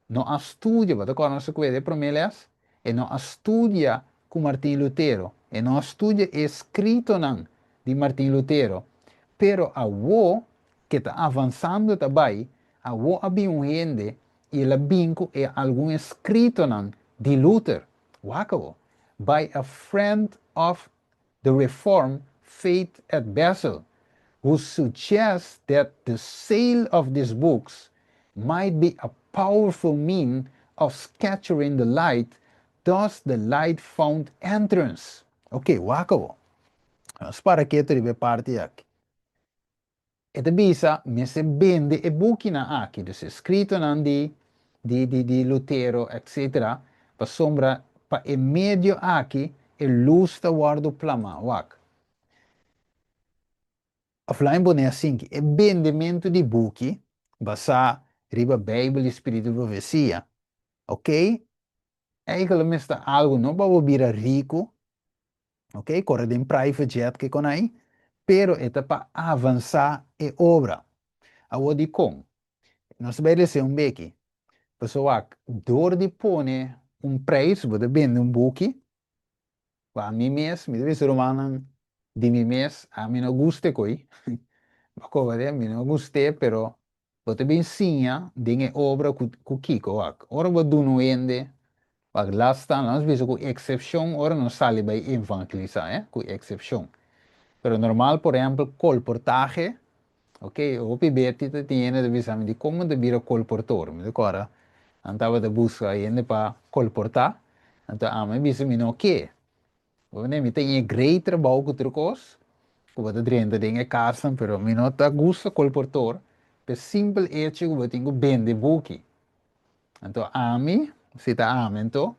no a studia, bo ta kòrda nos a kueda e promé lès? E no a studia ku Martin Lutero, e no a studia e eskritonan di Martin Lutero, pero awo ke ta avansando ta bai, awo a bin un hende i el a bin ku e algun eskritonan di Luther. Wak awo, by a friend of the Reformed faith at Basel, who suggests that the sale of these books might be a powerful mean of scattering the light, thus the light found entrance. Ok, wak awo. Nos para ketu riba e parti aki. E ta bisa, Mester bende e bukinan aki, dus eskritonan di di di di Lutero etc. Pasobra pa e medio aki e lus ta wòrdu plamá. Wak. Òf laña pone asinki, e bendementu di buki basá riba Beibel i spiritu di profesia, oké, eigentlik mester ta algu no pa bo bira riku, Ok, kore den private jet ke kon ai, pero e ta pa avansá e obra. Awor dikon? Nos ta bai lesa un beki. Pasobra wak, dor di pone un preis, bo ta bende un buki, pa mi mes, mi ta bisa rumannan di mi mes, ami no gusta e koi, bo koba de, mi no gust'é, pero Bo ta bin siña den e obra ku ku kiko wak. Ora bo duna un hende wak last time nos bisa ku eksepshon ora nos sali bai evangelisá eh ku eksepshon. Pero normal por ehèmpel kolportahe. Ok, hopi beti ta tin hende ta bisa mi di kon bo ta bira kolportor. Mi ta kòrda nan tabata buska hende pa kolportá, anto ami a bisa mi no ke. Bo mende mi ta in e grei trabou ku tur kos ku bo ta drenta den e kasnan, pero mi no ta gusta kolportor p'e simpel echo ku bo tin ku bende buki. Anto ami, si ta ami anto,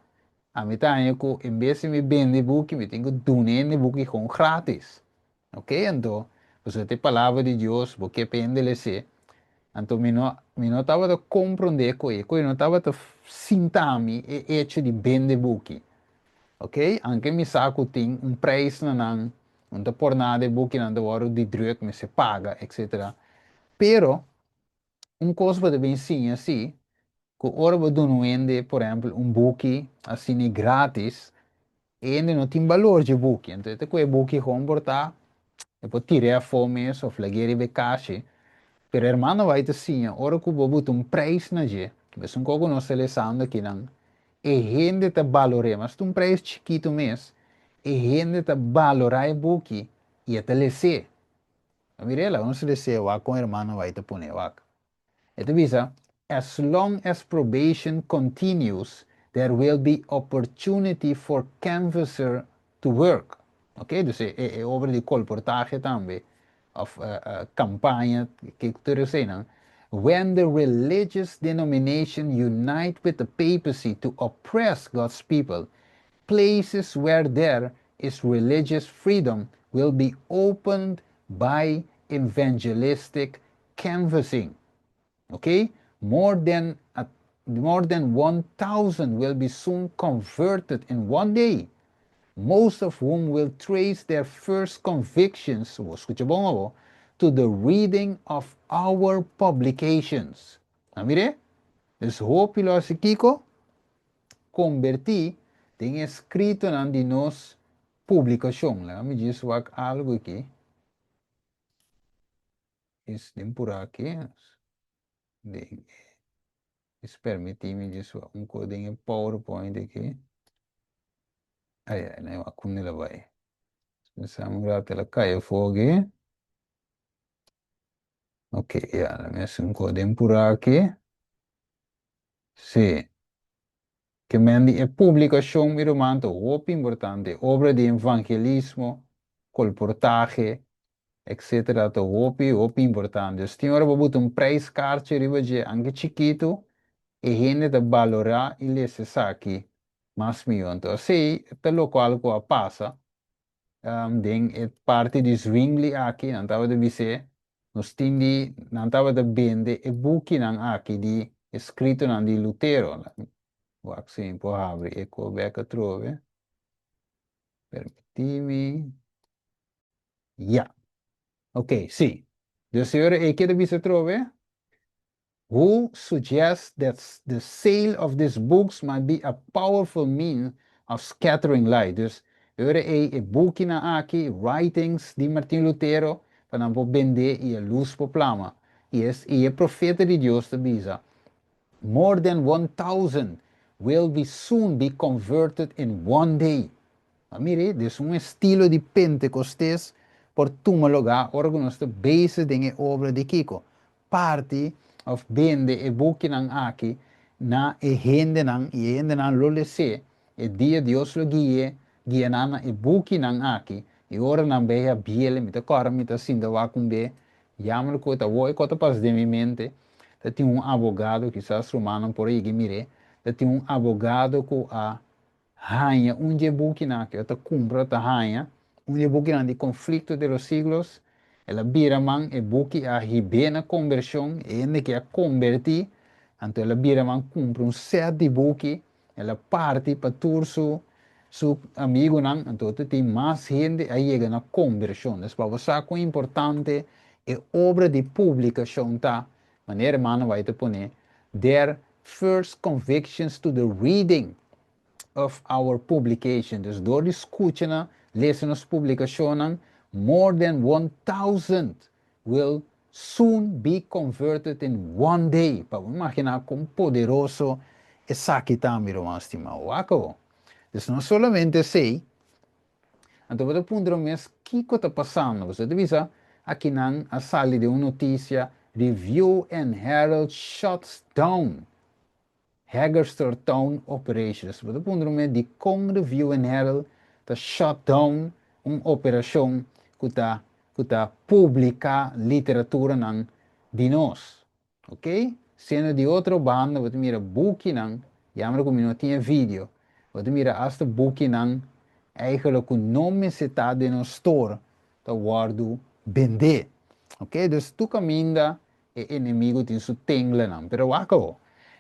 ami ta haña ku en bes di mi bende buki mi tin ku duna hende buki kon gratis. Ok, anto, pasobra ta e palabra di Dios, bo ke pa hende les'é. Anto mi no, mi no tabata komprondé koe, koe no tabata sinta mi e echo di bende buki. Ok, anke mi sa ku tin un preis na nan, un ta por nada e bukinan ta wòrdu di drùk, mester paga, etcetera. Pero, un kos bo ta bin siña si, ku ora bo duna un hende, por ehèmpel, un buki asina grátis, e hende no tin balor dje buki. Anto e ta ku e buki gewoon por ta, e por tir'é afó mes òf lag'é riba e kashi. Pero hermano White ta siña, ora ku bo buta un preis na dje, mesun kos ku nos ta lesando akinan, e hende ta balor'é, mas ta un preis chikitu mes, e hende ta balorá e buki i e ta les'é. A mir'é la, nos les'é wak kon hermano White ta pone wak. E ta bisa, As long as probation continues, there will be opportunity for canvasser to work. Ok, dus e, e, e obra di kolportahe tambe, of kampaña, ke tur eseinan. When the religious denomination unite with the papacy to oppress God's people, places where there is religious freedom will be opened by evangelistic canvassing. Ok, more than a, more than 1,000 will be soon converted in one day, most of whom will trace their first convictions, bo skucha bon abo, to the reading of our publications. A mir'é? Dus hopi lo hasi kiko? Kombertí den e eskritonan di nos publikashon. Laga mi djis wak algu aki. Is den pura aki. Den is permití mi djis wak un kos den e PowerPoint aki. Ai ai, no wak kunda el a bai. Pensá un rato el a kai afó aki. Ok, ya, la mi hasi un kos den pura aki. Sí. Ke men di e publikashon, mi ruman, ta hopi importante. Obra di evangelismo, kolportahe, etcetera ta hopi, hopi importante. Dus tin ora bo buta un prijskaartje riba dje, anke chikitu, e hende ta balorá i lesa esaki mas mihó. Anto asei ta lokual ku a pasa den e parti di Zwingli aki, nan tabata bis'é, nos tin di, nan tabata bende e bukinan aki di eskritonan di Lutero. Wak si mi por habri e ko bek atrobe. Permití mi. Ya. Ok, sí. Dus e ora ei keda bisa atrobe, Who suggests that the sale of these books might be a powerful mean of scattering light. Dus e ora ei e bukinan aki, writings di Martin Lutero, pa nan por bendé i e lus por plama. I es i e profeta di Dios ta bisa, More than 1,000 will be soon be converted in one day. A mira, des un estilo di Pentecostes por tuma lugá ora ku nos ta bezig den e obra di kiko? Parti òf bende e bukinan aki na e hendenan i e hendenan lo les'é e dia Dios lo gui'é, guia nan na e bukinan aki i ora nan bai a biel mi ta kòrda mi ta sinta wak un be yammer ku ta wou e kos ta pasa den mi mente ta tin un abogado kisas rumannan por a yega mir'é ta tin un abogado ku a haña un dje bukinan ku e ta kumpra ta haña un dje bukinan di Conflicto de los Siglos, el a bira man e buki a hib'é na kombershon, e hende ke a kombertí, anto el a bira man kumpra un sèt di buki, el a parti pa tur su su amigunan, anto ta tin mas hende a yega na kombershon. Dus pa bo sa kon importante e obra di publikashon ta, manera hermano White ta pone, Their first convictions to the reading of our publication. Dus door di skucha na lesa nos publikashonnan, more than 1,000 will soon be converted in one day. Pa bo imaginá kon poderoso esaki ta, mi ruman stimá. Wak awor. Dus no solamente esei, Anto bo ta puntra bo mes kiko ta pasando. Pasobra ta bisa, Akinan a sali den un notisia, Review and Herald shuts down Hagerstown operations. Bo ta puntra mi dikon Review and Herald ta shut down un operashon ku ta publiká literaturanan di nos. Ok? Siendo di otro banda, bo ta mira bukinan, jammer ku mi no tin video, bo ta mira asta bukinan eigenlijk ku no mester ta den nos store ta wòrdu bendé. Ok? Dus tur kaminda e enemigu tin su tenglanan. Pero wak awor.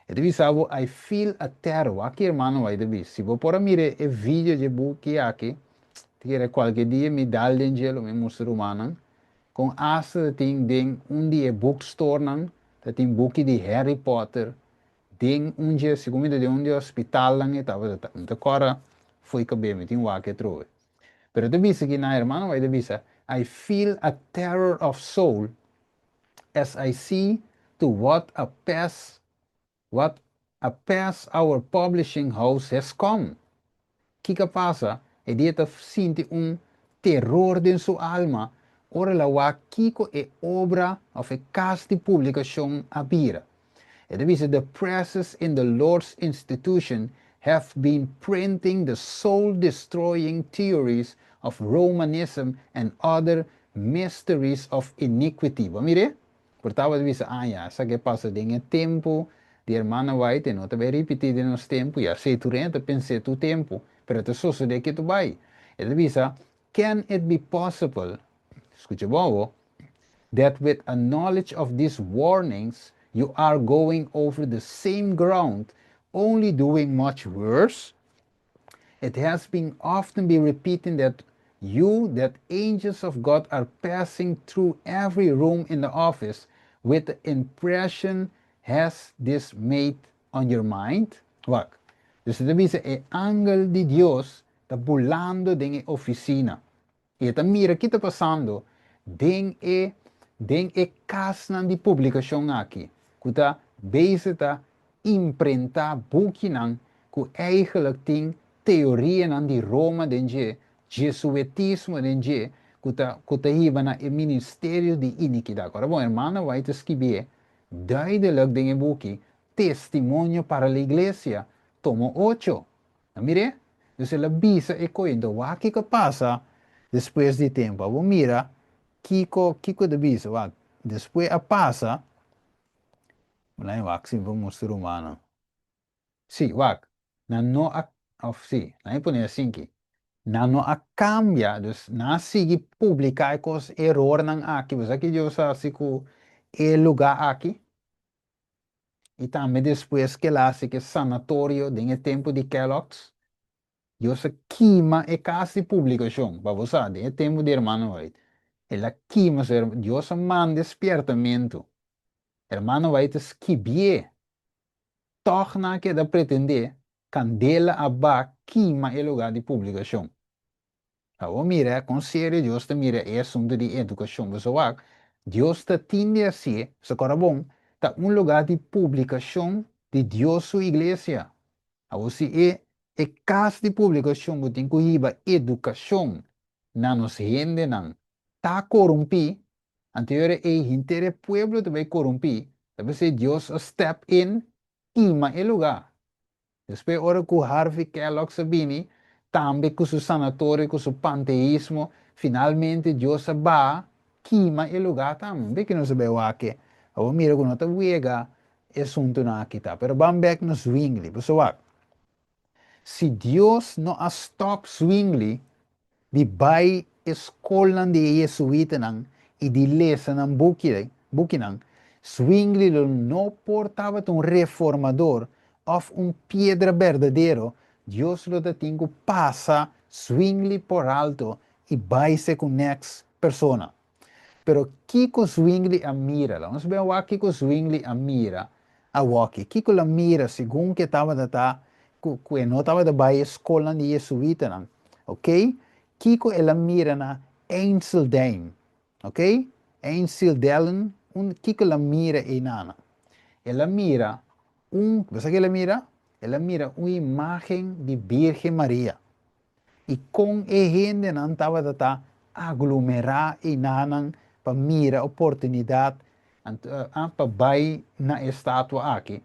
E ta bisa bo, "I feel a terror." Wak ruman bai ta bisa. Si bo por mira e video di buki aki, kere kualke dia mi dal den dje, mi mustra rumannan, kon asta tin den un di e bookstore nan, tin buki di Harry Potter, den un dia, segun den un di hospital nan e tabata, ta kora foi kabé, mi tin wak trobe. Pero ta bisa ku na ruman bai ta bisa, "I feel a terror of soul as I see to what a pass our publishing house has come." Kiko a pasa? E ta sinti un teror den su alma, ora el a wak kiko e obra òf e kas di publikashon a bira. E ta bisa, "The presses in the Lord's institution have been printing the soul-destroying theories of Romanism and other mysteries of iniquity." Ban mira? Por tabata bisa, ah, ya, esaki a pasa den tempu di ruman White, no ta bai ripití den nos tempu, ya sei tur ta pensa tur tempu, pero ta sosodé ku tur bai. E ta bisa, "Can it be possible," skucha bon, "that with a knowledge of these warnings, you are going over the same ground, only doing much worse? It has been often been repeating that you, that angels of God are passing through every room in the office with the impression has this made on your mind?" Wak. Dus ta bisa e angel di Dios ta bulando den ofisina. E ta mira kiko ta pasando den e kas di publikashon aki. Ku ta bezig ta imprentá bukinan ku eigenlijk tin teorianan di Roma den dje, jesuitismo den dje, ku ta hiba na e ministerio di inikidat. Awor, bon, ruman White a skirbi duidelijk den e buki Testimonio para la Iglesia, tomo 8. Mira? Dus el a bisa e kos, wak kiko a pasa despues di tempu. Ban mira, kiko el a bisa, wak, despues a pasa, la wak, si, ban mustra rumannan. Si, wak, nan no a, òf si, nan pone asina aki. Nan no a kambia, dus nan a sigui publiká kos erornan aki, bo sa ku Dios a hasi ku e lugá aki. I tambe despues ku el a hasi ku sanatorio den e tempu di Kellogg's, Dios a kima e kas di publikashon, pa bo sa, den e tempu di ruman White. El a kima, Dios a manda spièrtamentu. Ruman White a skibié. Toch nan a keda pretendé, kandela a bai kima e lugá di publikashon. Awor mira, kon serio Dios ta mira e asuntu di edukashon. Bo wak, Dios ta tende asina, se bon, ta un lugá di publikashon di Dios su iglesia. Awor si e kas di publikashon ku tin ku hiba edukashon na nos hendenan ta korumpí, anto e henter pueblo ta bai korumpí, debe Dios a step in, kima e lugá. Despues, ora ku Harvey Kellogg a bini, tambe ku su sanatorio, ku su panteísmo, finalmente Dios a bai kima e lugá tambe. Be ku nos bai wak. Awor mira ku no ta wega asuntunan aki ta. Pero ban bèk na Zwingli. Bo wak. Si Dios no a stop Zwingli di bai skol di jesuitanan i di lesa nan bukinan, Zwingli no por tabata un reformador òf un piedra berdadero, Dios lo tin ku pasa Zwingli por alto i bai ku next persona. Pero kiko Zwingli a mira? Ban wak kiko Zwingli a mira. Awor, kiko el a mira segun ku e tabata ta ku no tabata bai skol di jesuitanan. Ok? Kiko el a mira na Einsiedeln. Ok? Einsiedeln, un kiko el a mira einan. El a mira un, bo sa kiko el a mira? El a mira un imágen di Birgen Maria. I kon e hendenan tabata aglomerá einan. pa mira oportunidat anto pa bai na e statua aki.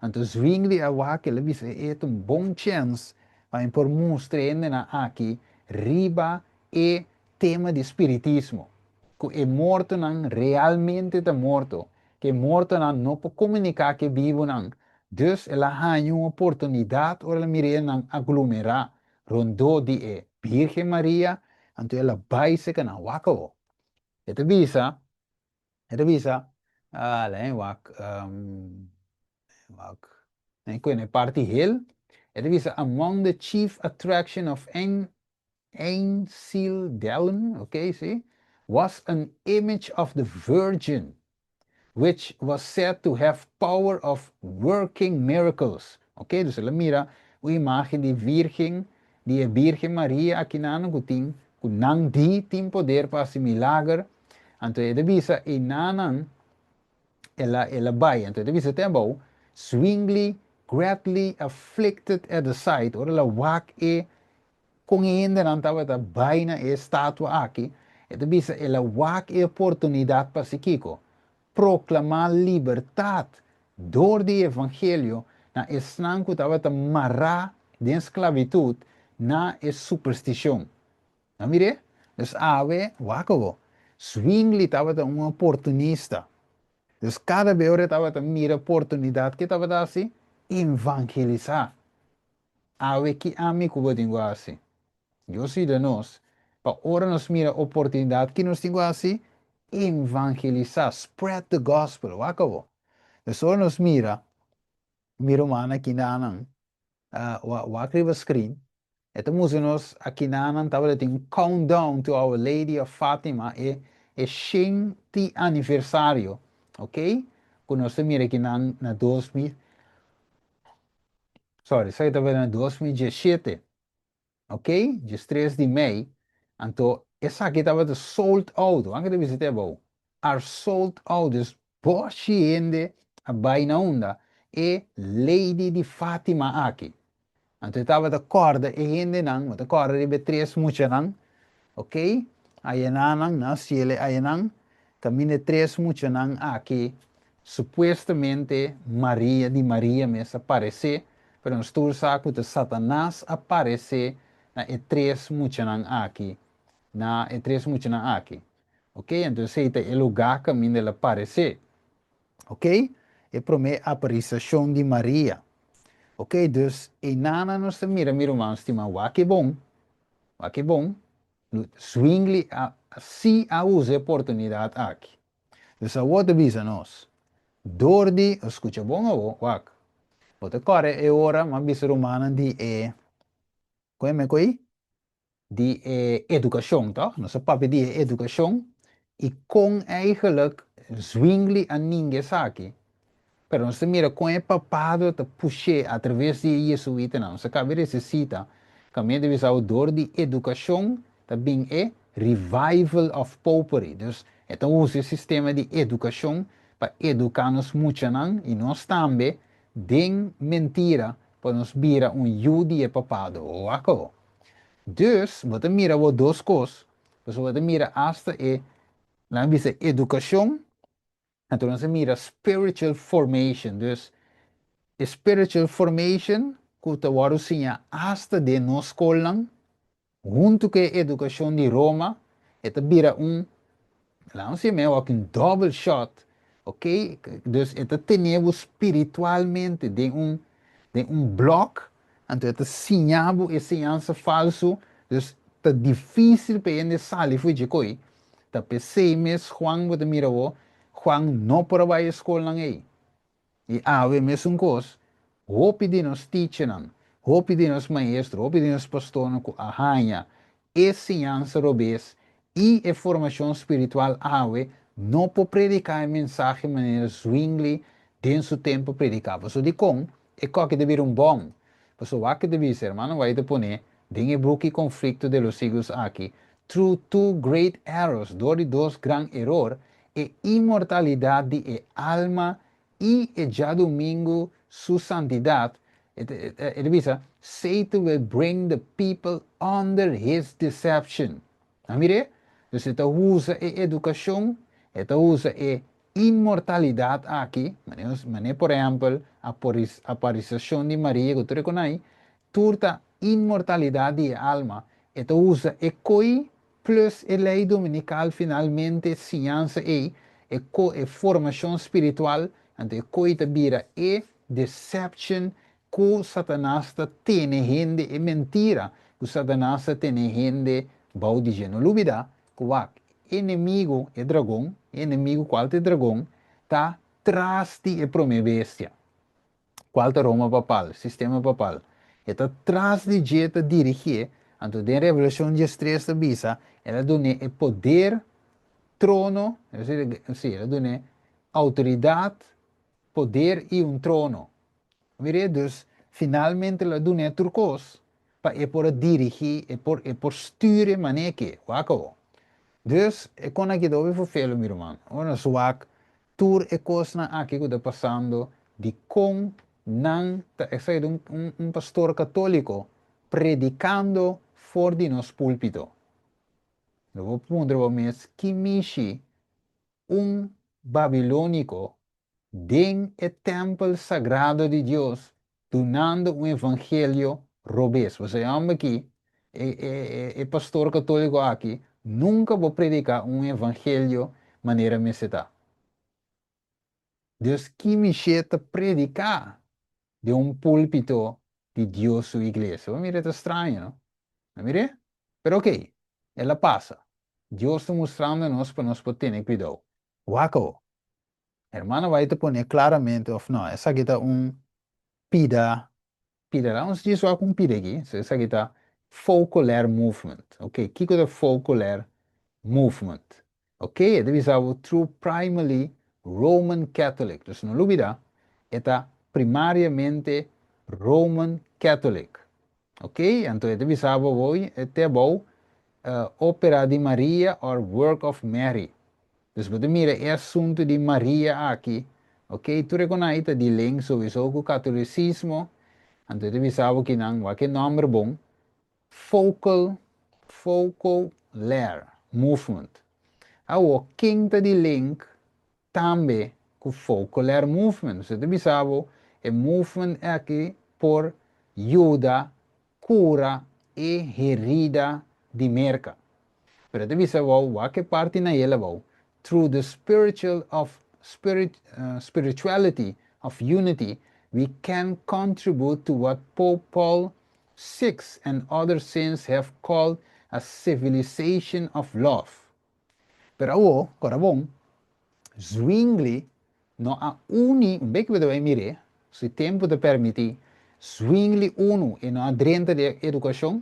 Anto Zwingli a wak, el a bisa e ta un bon chèns pa mi por mustra e hendenan aki riba e tema di spiritismo, ku e mortonan realmente ta morto, ku e mortonan no por komuniká ku e bibunan. Dus el a haña un oportunidat ora el a mira nan aglomerá rondó di e Bírgen Maria, anto el a bai serka nan. Wak awor. E ta bisa, e ta bisa, lei wak, wak, lei kue na e parti hel, e ta bisa, Among the chief attraction of Einsiedeln, ok, si, was an image of the Virgin, which was said to have power of working miracles. Ok, dus el a mira un imagen di Virgen, di e Virgen Maria akinan ku tin, ku nan di tin poder pa hasi milager. Anto e ta bisa enanan el a el a bai. Anto e ta bisa te abou, Zwingli greatly afflicted at the sight, ora el a wak e Kon e hendenan tabata bai na e estatua aki, e ta bisa el a wak e oportunidat pa hasi kiko? Proklamá libertat dor di e evangelio na esnan ku tabata mará den sklabitut na e superstishon. A mir'é? Dus awe, wak awor, Zwingli tabata un oportunista. Dus kada be ora e tabata mira oportunidat, ke tabata hasi? Evangelisá. Awe ki ami ku bo tin ku hasi? Dios yuda nos pa ora nos mira oportunidat ki nos tin ku hasi? Evangelisá, spread the gospel, wak abo. Dus ora nos mira mi rumannan akinanan, wak riba screen, e ta mustra nos akinanan tabata tin un countdown to Our Lady of Fatima, e e shenti aniversario, ok, ku nos ta mira akinan na 2000. Sorry, esaki tabata na 2017, ok, 13 di mei, anto esaki tabata sold out, wan ke ta bisa te abou, are sold out, dus boshi hende a bai na unda e Lady di Fatima aki. Anto e tabata kòrda e hendenan, bo ta kòrda riba e tres muchanan, ok, ayenanan, nan siele ayenan, kaminda e tres muchanan aki Supuestamente Maria di Maria mes a paresé, pero nos tur sa ku ta Satanas a paresé na e tres muchanan aki, na e tres muchanan aki. Ok, anto esei ta e lugá kaminda el a paresé. Ok, e promé aparisashon di Maria. Ok, dus einana nos ta mira, mi ruman stimá, wak e bon, wak e bon, Zwingli a sí a usa e oportunidat aki. Dus awor ta bisa nos, dor di, skucha bon awor, wak, bo ta kòrda e ora m'a bisa rumannan di e, kon e me ko'i? Di e edukashon, tòg? Nos a papia di e edukashon i kon eigenlijk Zwingli a ninga esaki. Pero nos ta mira kon e papado ta push'é atraves di e jesuitanan. Nos a kaba di resisita kaminda ta bisa awo dor di edukashon ta bin e revival of popery. Dus e ta usa e sistema di edukashon pa eduká nos muchanan i nos tambe den mentira pa nos bira un yu di e papado. Wak awo. Dus bo ta mira awo dos kos, pasobra bo ta mira asta e, nan bisa edukashon. Anto nos a mira spiritual formation, dus e spiritual formation ku ta wòrdu siña asta den nos skolnan, huntu ku e edukashon di Roma, e ta bira un, laat nos yam'é awor un double shot, ok, dus e ta tene bo spiritualmente den un, den un blòk, anto e ta siña bo e siñansa falsu, dus ta difísil pa e hende sali for dje koi. Ta p'esei mes Juan bo ta mira awor, Juan no por a bai e skolnan ei. I awe mesun kos, hopi di nos teachernan, hopi di nos maestro, hopi di nos pastornan ku a haña e siñansa robes i e formashon spiritual awe no por prediká e mensahe manera Zwingli den su tempu a prediká. Pasobra dikon e kòki ta bira un bòm? Pasobra wak ta bisa, hermano White ta pone den e buki Conflicto de los Siglos aki, Through two great errors, dor di dos gran eror, e inmortalidat di e alma i e djadumingu su santidat, e ta bisa, Satan will bring the people under his deception. A mir'é? Dus e ta usa e edukashon. E ta usa e inmortalidat aki, manera por ehèmpel aparisashon di Maria ku tur e konai, tur ta inmortalidat di e alma. E ta usa e koi plus e lei dominikal finalmente siñansa ei, e ko e formashon spiritual, anto e koi ta bira e deception ku Satanas ta tene hende, e mentira ku Satanas ta tene hende bou di dje. No lubida ku wak, enemigu, e dragon, e enemigu kual ta e dragon, ta tras di e promé bestia, kual ta Roma papal, sistema papal. E ta tras di dje ta dirigié, anto den Revelashon diestres ta bisa, el a dun'é e poder, trono, sí, el a dun'é outoridat, poder i un trono. Mir'é, dus, finalmente lo a dun'é tur kos pa e por a dirigí, e por, e por stuur e maneke. Wak awo. Dus, e kon aki ta hopi ferfelu, mi ruman. Ora nos wak tur e kosnan aki ku ta pasando, dikon nan ta, esaki ta un, un, un pastor katóliko predikando for di nos púlpito. Lo bo puntra bo mes, ki mishi un babilóniko den e tèmpel sagrado di Dios dunando un evangelio robes. Pasobra e hòmber aki, e, e, e, e pastor katóliko aki, nunka bo prediká un evangelio manera mester ta. Dios ki mishé ta prediká den un púlpito di Dios su iglesia? Bo mira e ta straño, no? Bo mir'é? Pero okey, el a pasa. Dios ta mustrando nos pa nos por tene kuidou. Wak awor. Hermana White ta pone claramente of no, esaki ta un pida, pida, laat ons djis wak un pida aki, so esaki ta Focolare Movement, ok, kiko ta Focolare Movement? Ok, e ta bisa bo through primarily Roman Catholic, dus no lubida, e ta primariamente Roman Catholic, ok, anto e ta bisa bo awor, e te abou, Opera di Maria or Work of Mary. Dus bo ta mira e asuntu di Maria aki, ok, tur e konai ta di link sowiso ku katolicismo, anto e ta bisa bo kinan wak e nomber bon, Focal, Focolare Movement. Awo ken ta di link tambe ku Focolare Movement? Dus e ta bisa bo e movement aki por yuda kura e herida di Merka. Pero e ta bisa abou, wak e parti na el abou, Through the spiritual of spirit, spirituality of unity, we can contribute to what Pope Paul VI and other saints have called a civilization of love. Pero awo, kora bon, Zwingli no a uni, un bek bo ta bai mir'é, si tempu ta permití, Zwingli unu e no a drenta den edukashon,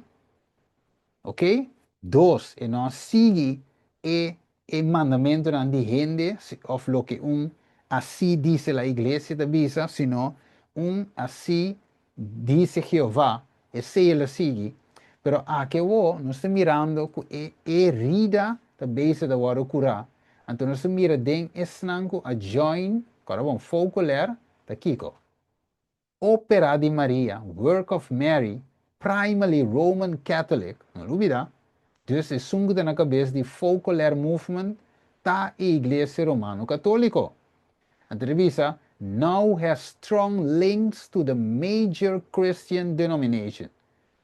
ok, dos e no a sigui e e mandamentunan di hende òf loke un así dice la iglesia ta bisa, sino un así dice Jehová, esei el a sigui. Pero aki awor nos ta mirando ku e herida ta bezig ta wòrdu kurá. Anto nos ta mira den esnan ku a join, kòrda bon, Focolare ta kiko? Opera di Maria, Work of Mary, primarily Roman Catholic, no lubida, dus esun ku ta na kabes di Focolare Movement ta e Iglesia Romano Katoliko. Anto ta bisa, now has strong links to the major Christian denomination.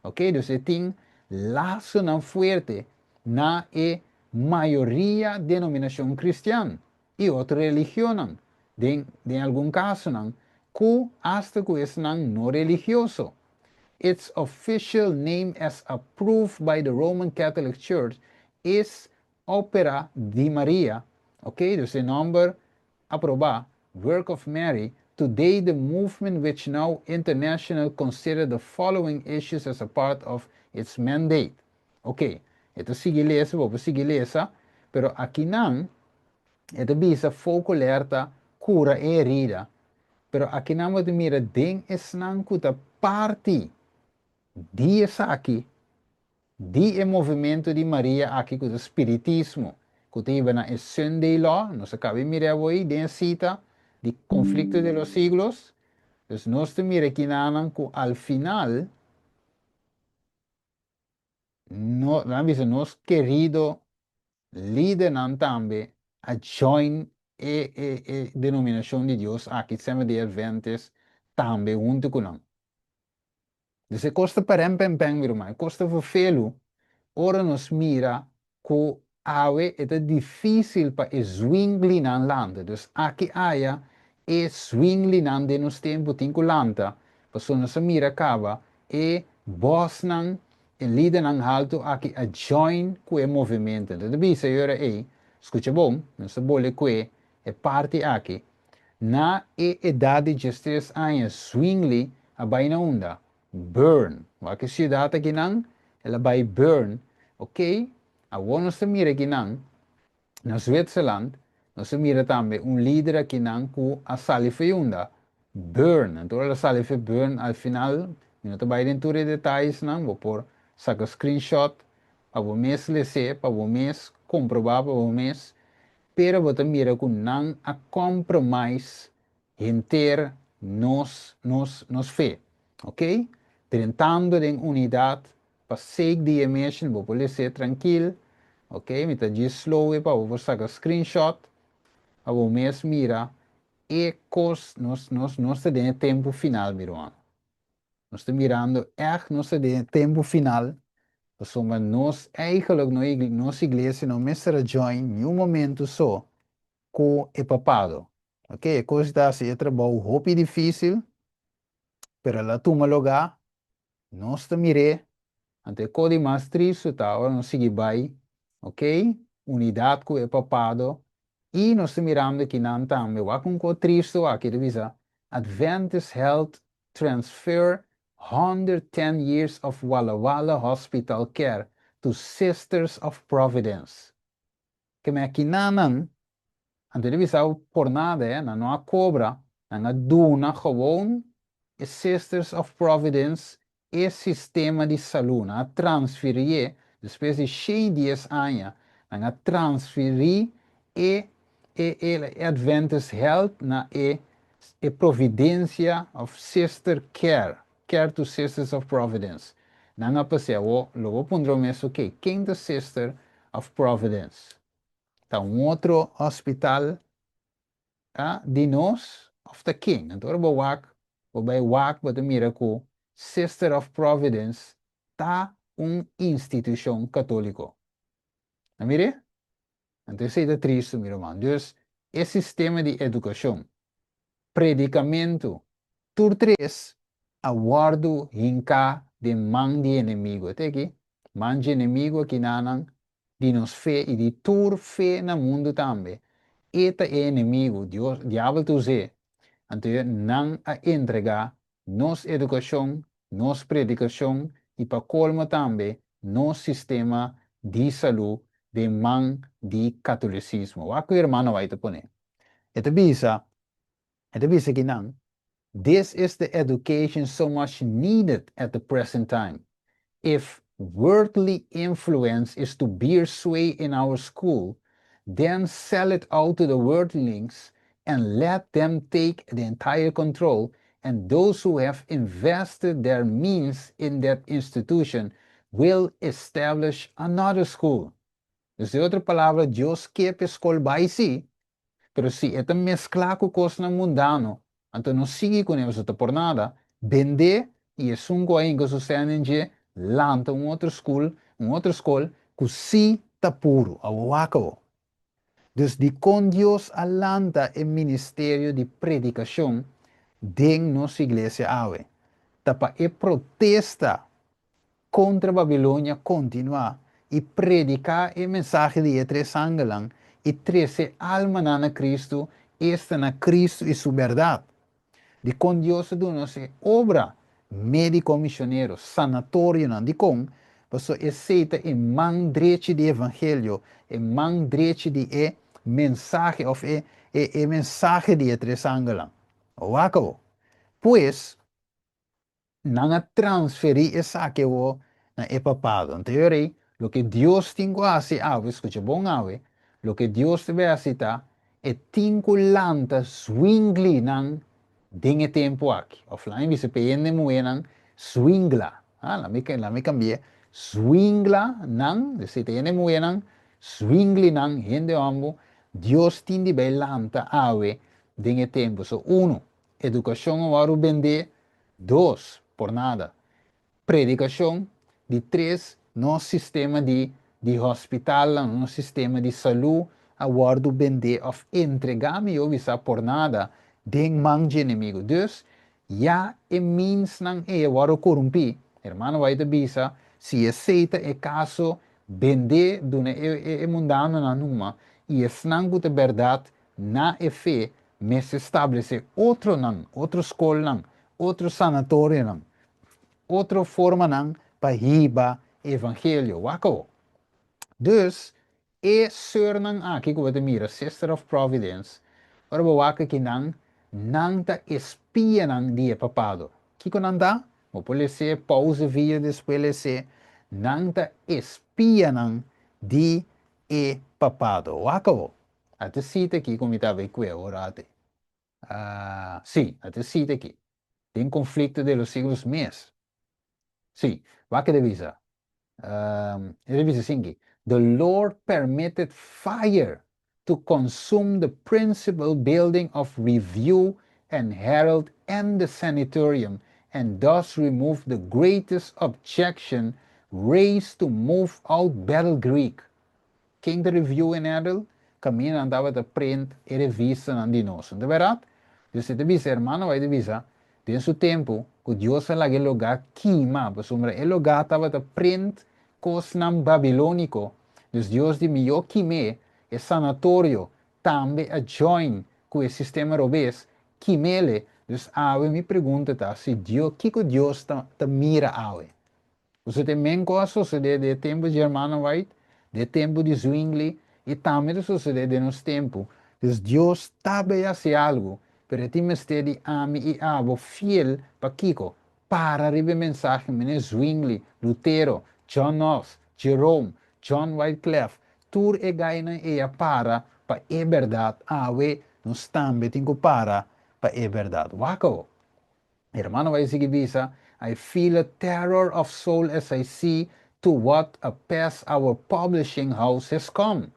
Ok, dus e tin lasonan fuerte na e mayoria denominacion cristian y otro religionnan, den den algun casonan cu hasta cu esnan no religioso. Its official name as approved by the Roman Catholic Church is Opera di Maria, ok, dus e nomber aprobá, Work of Mary, today the movement which now international consider the following issues as a part of its mandate. Ok, e ta sigui lesa, bo por sigui lesa, pero akinan e ta bisa Focoler ta cura e herida, pero akinan bo ta mira den esnan cu ta parti di esaki, Di e movementu di Maria aki ku ta spiritismo, ku ta hiba na e Sunday Law, nos a kaba di mira awor den e sita di Conflicto de los Siglos, dus nos ta mira kinanan ku al final no, nan bisa nos kerido lidernan tambe. a join e e e denominashon di Dios aki, Seventh Day Adventist, tambe huntu ku nan. Dus e kos ta pèrèn pèn pèn, mi ruman, e kos ta verfelu ora nos mira ku awe e ta difísil pa e Zwinglinan lanta. Dus aki aya e Zwinglinan den nos tempu tin ku lanta, pasobra nos a mira kaba e bòsnan, e lidernan haltu aki a join ku e movementu. Anto ta bisa e ora ei, skucha bon, nos ta bole kue e parti aki. Na e edat di diestres aña Zwingli a bai na unda? Bern. Wak e siudat akinan? El a bai Bern. Ok, awor nos ta mira akinan, na Zwitserland, nos ta mira tambe un lider akinan ku a sali fo'i unda? Bern. Anto ora el a sali fo'i Bern, al final, mi no ta bai den tur e detayesnan, bo por saka screenshot pa bo mes les'é, pa bo mes komprobá pa bo mes. Pero bo ta mira ku nan a compromise henter nos nos nos fe. Ok? Drentando den unidad pa sake di e mission bo por les'é trankil. Ok? Mi ta djis slow e pa bo por saka screenshot pa bo mes mira e kos nos nos nos ta den e tempu final mi ruman. Nos ta mirando ègt nos ta den e tempu final, pasobra nos eigenlijk no nos iglesia no mester a join niun momento so ku e papado. Ok, e kos ta hasi e trabou hopi difísil, pero el a tuma lugá, nos ta mir'é, anto e kos di mas tristu ta ora nos sigui bai, ok, unidat ku e papado, i nos ta mirando kinan tambe, wak un kos tristu aki ta bisa, Adventist Health transfer 110 years of Walla Walla Hospital care to Sisters of Providence. Ke me akinanan, anto di bisa por nada eh, nan no a kobra, nan a duna gewoon e Sisters of Providence e sistema di salú, nan a transfirié, despues di 110 aña, nan a transferí e e e Adventist Health na e e Providencia of Sister Care, Care to Sisters of Providence. Nan a pas'é awor, lo bo puntra bo mes, ok, ken ta Sister of Providence? Ta un otro hospital ta di nos of ta ken? Anto ora bo wak, bo bai wak bo ta mira ku Sister of Providence ta un institushon katóliko. A mir'é? Anto esei ta tristu, mi ruman. Dus, e sistema di edukashon, predikamentu, tur tres a wòrdu hinká den man di enemigu. E ta aki, man dje enemigu akinanan di nos fe i di tur fe na mundu tambe. E ta e enemigu, Dios, diabel ta us'é. Anto nan a entregá nos edukashon, nos predikashon i pa kolmo tambe nos sistema di salú den man di katolisismo. Wak ku hermano White ta pone. E ta bisa, e ta bisa kinan, This is the education so much needed at the present time. If worldly influence is to bear sway in our school, then sell it out to the worldlings and let them take the entire control and those who have invested their means in that institution will establish another school. Dus den otro palabra, Dios ke pa e skol bai sí, pero si e ta mesklá ku kosnan mundano, anto no sigui kuné pasobra ta por nada, bend'é i esun ku a hinka su sèn den dje lanta un otro skul, un otro skol ku sí ta puru. Awor wak awor. Dus dikon Dios a lanta e ministerio di predikashon den nos iglesia awe? Ta pa e protesta kontra Babilonia kontinuá i prediká e mensahe di e tres angelnan i trese almanan na Kristu, esta na Kristu i Su bèrdat. Dikon Dios a duna nos e obra médiko misionero, sanatorionan? Dikon? Pasobra esei ta e man drechi di evangelio, e man drechi di e mensahe òf e e mensahe di e tres angelnan. Wak awor. Pues, Nan a transferí esaki awor na e papado. Anto e ora ei, loke Dios tin ku hasi awe, skucha bon awe, loke Dios ta bai hasi ta, e tin ku lanta zwinglinan den e tempu aki. Òf laga mi bisa pa e hende muhénan zwingla. Ha, laga mi, laga mi kambi'é. Zwingla nan, esei ta hende muhénan, zwinglinan, hende hòmber. Dios tin di bai lanta awe den e tempu. So uno, edukashon a wòrdu bendé. Dos, por nada. Predikashon. Di tres, nos sistema di di hospitalnan, nos sistema di salú a wòrdu bendé òf entregá, mihó bisá, por nada den man dje enemigu. Dus, ya e meansnan ei a wòrdu korumpí. Hermano White ta bisa, si esei ta e kaso, bendé, duna e e mundanonan numa, i esnan ku ta bèrdat na e fe mester stablesé otronan, otro skolnan, otro sanatorionan, otro formanan pa hiba evangelio. Wak awo. Dus, e soeurnan aki ku bo ta mira, Sister of Providence, ora bo wak aki nan, nan ta espianan di e papado. Kiko nan ta? Bo por les'é, pausa e video despues les'é. Nan ta espianan di e papado. Wak awo. A ta sita aki ku mi ta bay kue awor ate. Sí, a ta sita aki. Den Conflicto de los Siglos mes. Sí, wak e ta bisa. E ta bisa asinki, The Lord permitted fire to consume the principal building of Review and Herald and the Sanatorium and thus remove the greatest objection raised to move out Battle Creek. Ken ta Review and Herald? Kaminda nan tabata print e revistanan di nos. No ta bèrdat? Dus e ta bisa, hermano White ta bisa, den su tempu ku Dios a laga e lugá kima, pasobra e lugá tabata print kosnan babilóniko, dus Dios di mihó kim'é, e sanatorio tambe a join ku e sistema robes, kim'ele. Dus awe mi pregunta ta, si Dios, kiko Dios ta ta mira awe? Pasobra te men ku a sosodé den e tempu di Hermano White, den e tempu di Zwingli, i tambe ta sosodé den nos tempu. Dus Dios ta bay hasi algu, pero e tin mester di ami i abo fiel pa kiko? Para riba e mensahe mene Zwingli, Lutero, John Knox, Jerome, John Wyclef, tur e gainan ei a para pa e bèrdat, awe nos tambe tin ku para pa e bèrdat. Wak awo. Hermano bai sigui bisa, I feel a terror of soul as I see to what a pass our publishing house has come.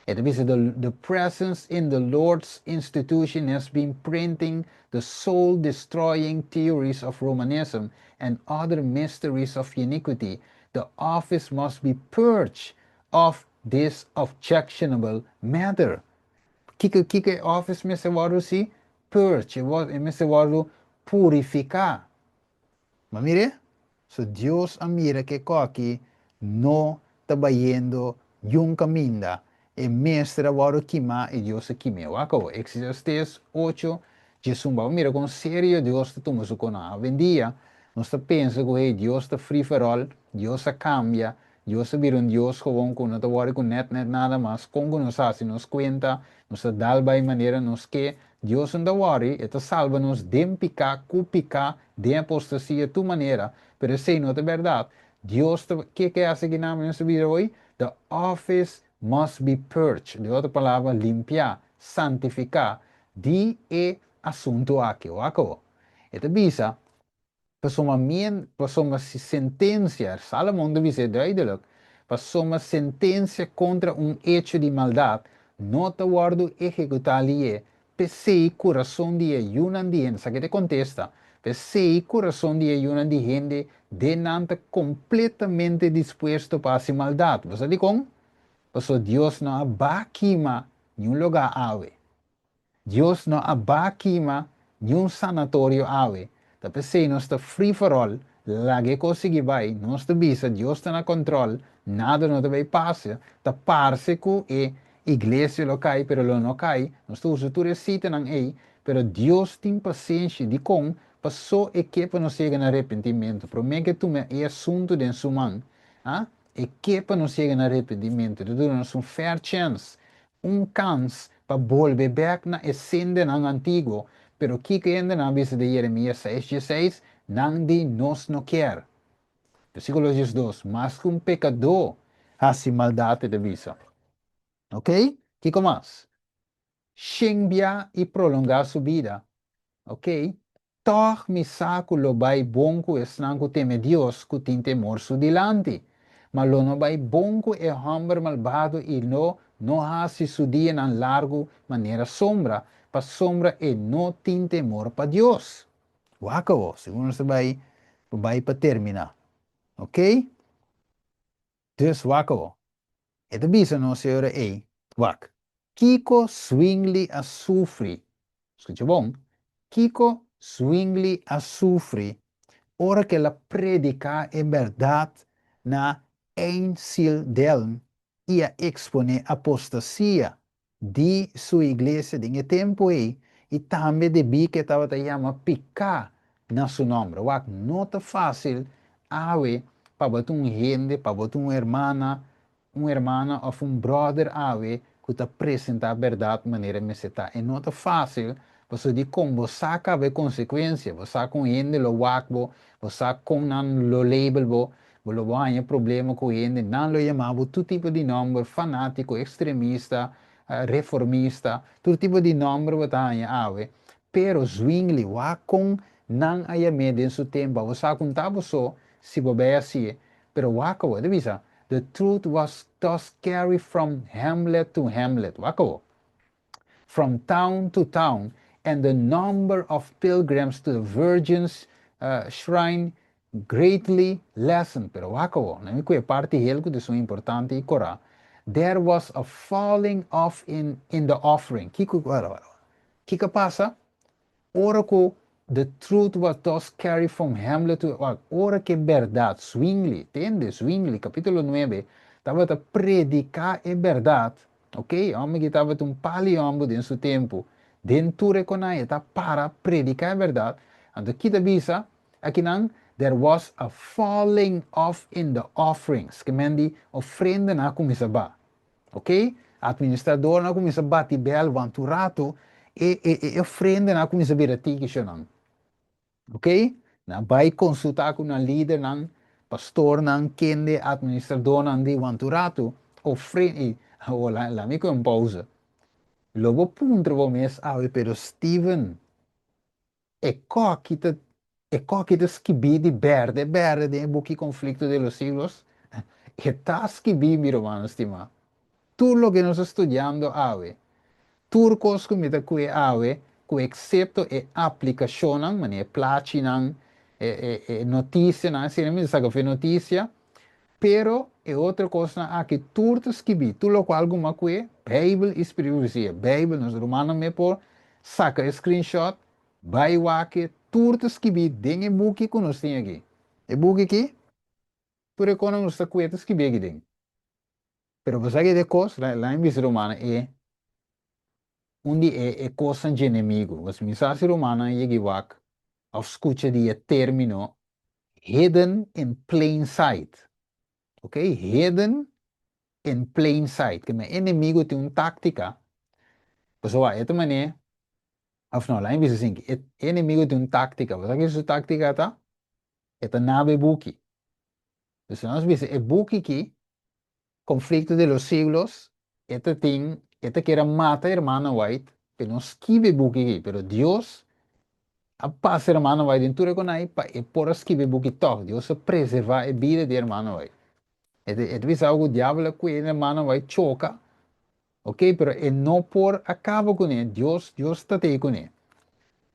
E ta bisa, the, the presence in the Lord's institution has been printing the soul-destroying theories of Romanism and other mysteries of iniquity. The office must be purged of this objectionable matter. Kiko, kiko e office mester wòrdu si? Purge, e mester wòrdu purifiká. Bo a mir'é? So Dios a mira ku e kòki no ta bayendo yun kaminda, e mester a wòrdu kimá i Dios a kim'é. Wak awor, Eclesiastes ocho, djesun. Bo a mira kon serio Dios ta tuma su konan. Awendia nos ta pensa ku hey, Dios ta free for all, Dios a kambia, Dios a bira un Dios gewoon ku no ta wòri ku nèt nèt nada mas, kon ku nos hasi nos kuenta, nos ta dal bai manera nos ke. Dios no ta wòri, e ta salba nos den piká, ku piká, den apostasia, tur manera, pero esei no ta bèrdat. Dios ta, ke ke hasi ki nan nos ta bira hoy? The office must be purged, den otro palabra, limpiá, santifiká di e asuntu aki. Wak awor. E ta bisa. Pasobra mien, pasobra si sentensia, Salomon ta bis'é duidelik, pasobra sentensia kontra un echo di maldat no ta wòrdu ehekutá lié, p'esei kurason di e yunan di hende, esaki ta e kontesta, p'esei kurason di e yunan di hende den nan ta kompletamente dispuesto pa hasi maldat. Bo sa dikon? Pasobra Dios no a ba kima niun lugá awe. Dios no a ba kima niun sanatorio awe, ta p'esei nos ta free for all, laga e kos sigui bai, nos ta bisa Dios ta na control, nada no ta bai pasa, ta parse ku e iglesia lo kai pero lo no kai, nos ta usa tur e sitanan ei, pero Dios tin pasenshi, dikon? Paso e ke pa nos yega na arepentimentu, prome ke tuma e asuntu den su man, a, e ke pa nos yega na arepentimentu, ta duna nos un fair chance, un kans pa bolbe bèk na e sendenan antiguo, pero kiko e hendenan a bisa den Jeremias seis dieseis? Nan di, Nos no kier. Versíkulo 12, Mas ku un pekadó hasi maldat, e ta bisa. Oke, kiko mas? Shen bia i prolongá su bida. Oke, tòg mi sa ku lo bai bon ku esnan ku teme Dios, ku tin temor su dilanti. Ma lo no bai bon ku e hòmber malbado i lo No hasi su dianan largu manera sombra, pasobra e no tin temor pa Dios. Wak awo, segun nos ta bai bai pa terminá. Ok? Dus wak awo. E ta bisa nos e ora ei, wak, kiko Zwingli a sufri? Skucha bon, kiko Zwingli a sufri ora ku el a prediká e bèrdat na Einsiedeln i a eksponé apostasia di su iglesia den e tempu ei i tambe debí ku e tabata yama piká na su nòmber. Wak, no ta fásil awe pa bo ta un hende, pa bo ta un hermana, un hermana òf un bròder awe ku ta presentá bèrdat manera mester ta. E no ta fásil pasobra dikon bo sa kaba e konsekuensia, bo sa kon hende lo wak bo, bo sa kon nan lo label bo, Bo lo bo haña problema ku hende, nan lo yama bo tur tipo di nòmber, fanátiko, ekstremista, reformista, tur tipo di nòmber bo ta haña awe. Pero Zwingli, wak kon nan a yam'é den su tempu, abo sa ku n'ta bo so si bo bai hasié, pero wak awor, e ta bisa, The truth was thus carried from hamlet to hamlet, wak awor, from town to town, and the number of pilgrims to the Virgin's shrine greatly lessened. Pero wak awor, na mi ku e parti hel ku ta esun importante i korá, there was a falling off in in the offering. Kiko, wara, wara, wara. Kiko a pasa? Ora ku the truth was thus carried from hamlet to, wak, ora ku e bèrdat, Zwingli, tende, Zwingli, kapítulo nuebe, tabata prediká e bèrdat, ok, e hòmber ki tabata un pali hòmber den su tempu, den tur e konai, e ta para prediká e bèrdat, anto ki ta bisa? Akinan, there was a falling off in the offerings, ke men di ofrendanan a kuminsá ba. Ok? Administradornan a kuminsá bati bèl want tur ratu e e e ofrendanan a kuminsá bira tiki shonnan. Ok? Nan a bai konsultá ku nan lidernan, pastornan, kende, administradornan di want tur ratu ofren i awor la mi kohe un pausa. Lo bo puntra bo mes awe pero Steven E koki ta e koki ta skibí di berde berde den e buki Conflicto de los Siglos. E ta skibí, mi rumannan stimá. Tur loke nos ta studiando awe, tur kos ku mi ta kue awe, ku eksepto e aplikashonnan, manera e plachinan, e e e notisianan, asina mi ta saka for e notisia, pero e otro kosnan aki tur ta skibí, tur lokual ku mi a kue, Beibel i Spiritu Profesia, Beibel, nos rumannan me por Saka e screenshot, bai wak e tur ta skibí den e buki ku nos tin aki. E buki aki, tur e konan nos ta kue ta skibí aki den. Pero bo sa ke e kos, laga mi bisa rumannan, e un di e e kosnan dje enemigu. Pasobra mi sa si rumannan yega i wak òf skucha di e término hidden in plain sight. Ok, hidden in plain sight. Ke men enemigo tin un táctica. Pasobra e ta manera, of no, laat mi bisa asinki, e enemigo tin un táctica. Bo sa ki su táctica ta? E ta naba e buki. Dus nos bisa e buki ki, Conflicto de los Siglos, e ta tin, e ta kere mata hermana White, pe no skibi e buki ki. Pero Dios a pasa hermana White den tur e konai pa e por a skibi e buki tòg. Dios a preserva e bida di hermana White. E ta e ta bisa ku diabel a kue hermana bai choka, ok, pero e no por a kaba kuné, Dios, Dios ta tei kuné.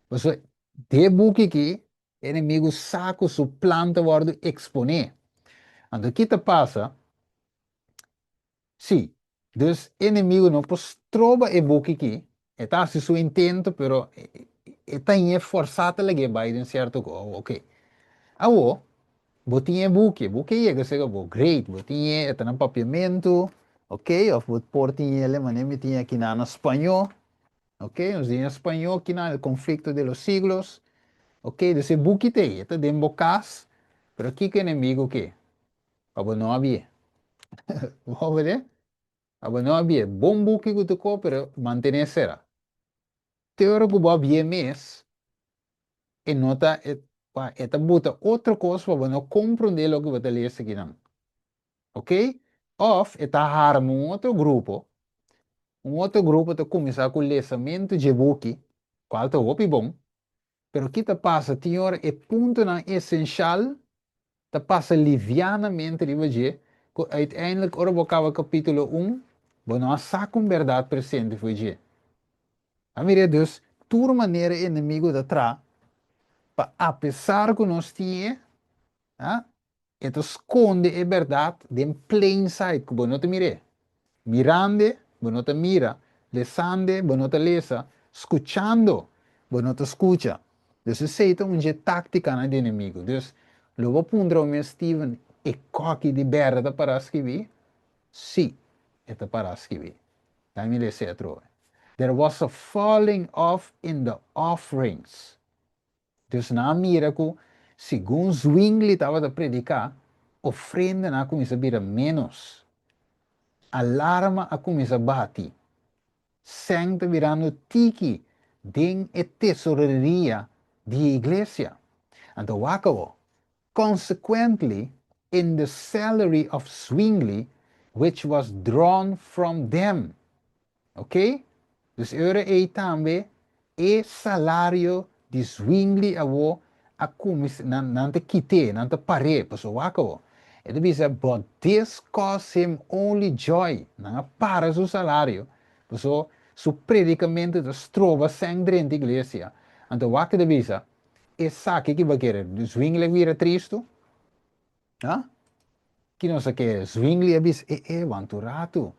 Pasobra den e buki aki e enemigu sa ku su plan ta wòrdu eksponé. Anto ki ta pasa? Sí, dus e enemigu no por stroba e buki aki, e ta hasi su intento pero e ta ñe forsá ta lag'é bai den sierto ku, oh ok. Awor, Bo tin e buki, e buki a yega serka bo, great, bo tin e, e ta na papiamentu, ok, of bo por tin el manera mi tin aki na na spañó, ok, nos tin na spañó aki na El conflicto de los siglos, ok, dus e buki ta ei, e ta den bo kas, pero kiko enemigo ke? Pa bo no a bié. Bo a wede? Pa bo no a bié. Bon buki ku ta ko, pero mantené sera. Te ora ku bo a bié mes, e no ta e pa e ta buta otro kos pa bo no komprondé loke bo ta lesa akinan. Ok? Òf e ta harma un otro grupo, un otro grupo ta kuminsá ku lesamentu dje buki, kual ta hopi bon, pero ki ta pasa tin ora e puntonan esenshal ta pasa livianamente riba dje ku uiteindelijk ora bo kaba kapítulo un, Bo no a saka un bèrdat presente fo'i dje. A mira dus tur manera e enemigu ta traha pa apesar ku nos tin e, a, e ta skonde e bèrdat den plain sight ku bo no ta mir'é. Mirand'e, bo no ta mira, lesand'e, bo no ta lesa, skuchando, bo no ta skucha. Dus esei ta un dje táktikanan di enemigu. Dus, lo bo puntra bo mes, Steven, e kòki di bèrdat ta pará skibí? Sí, e ta pará skibí. Laat mi lesa e atrobe. There was a falling off in the offerings. Dus nan a mira ku segun Zwingli tabata prediká, ofrendanan a kuminsá bira ménos. Alarma a kuminsá bati. Sèn ta birando tiki den e tesoreria di e iglesia. Anto wak awor, Consequently, in the salary of Zwingli, which was drawn from them. Ok? Dus e ora ei tambe e salario di Zwingli awo a cuminsa, nan, nan ta kit'é, nan ta par'é, pasobra wak awo. E ta bisa, But this caused him only joy. Nan a para su salario, pasobra su predicamento ta stroba sèn drenta iglesia. Anto wak e ta bisa, Esaki ki bo kere? Zwingli a bira tristu? Ha? Ki nos a kere? Zwingli a bisa, E e, wanta un ratu.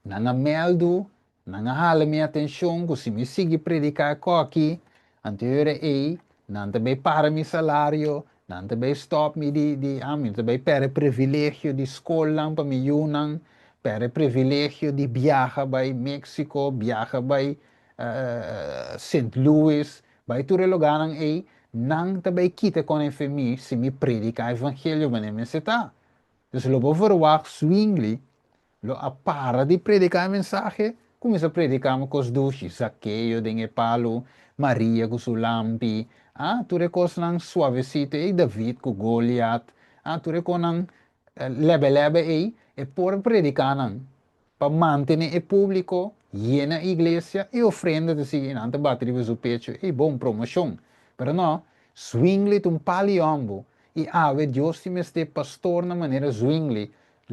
Nan a mèldu, nan a hala mi atenshon ku si mi sigui prediká e kòki, anto e ora ei nan ta bai para mi salario, nan ta bai stòp mi di, di, ah, mi ta bai pèrdè privilegio di skolnan pa mi yunan, pèrdè privilegio di biaha bai Mexico, biaha bai Sint Louis, Bai tur e logánan ei, nan ta bai kita kon e fe mi si mi prediká evangelio manera mester ta. Dus lo bo verwagt Zwingli lo a para di prediká e mensahe, kuminsá prediká un kos dushi, Zakeo den e palu, Maria ku su lampi, ah, tur e kosnan suavesito ei, David ku Goliat, ah, tur e konan lèbè lèbè ei, e por prediká nan. Pa mantene e publico, yena iglesia y ofrenda ta sigui nan ta bati riba su pecho, ey bon promocion. Pero no, Zwingli ta un pali hombo y awe Dios tin mester pastornan manera Zwingli,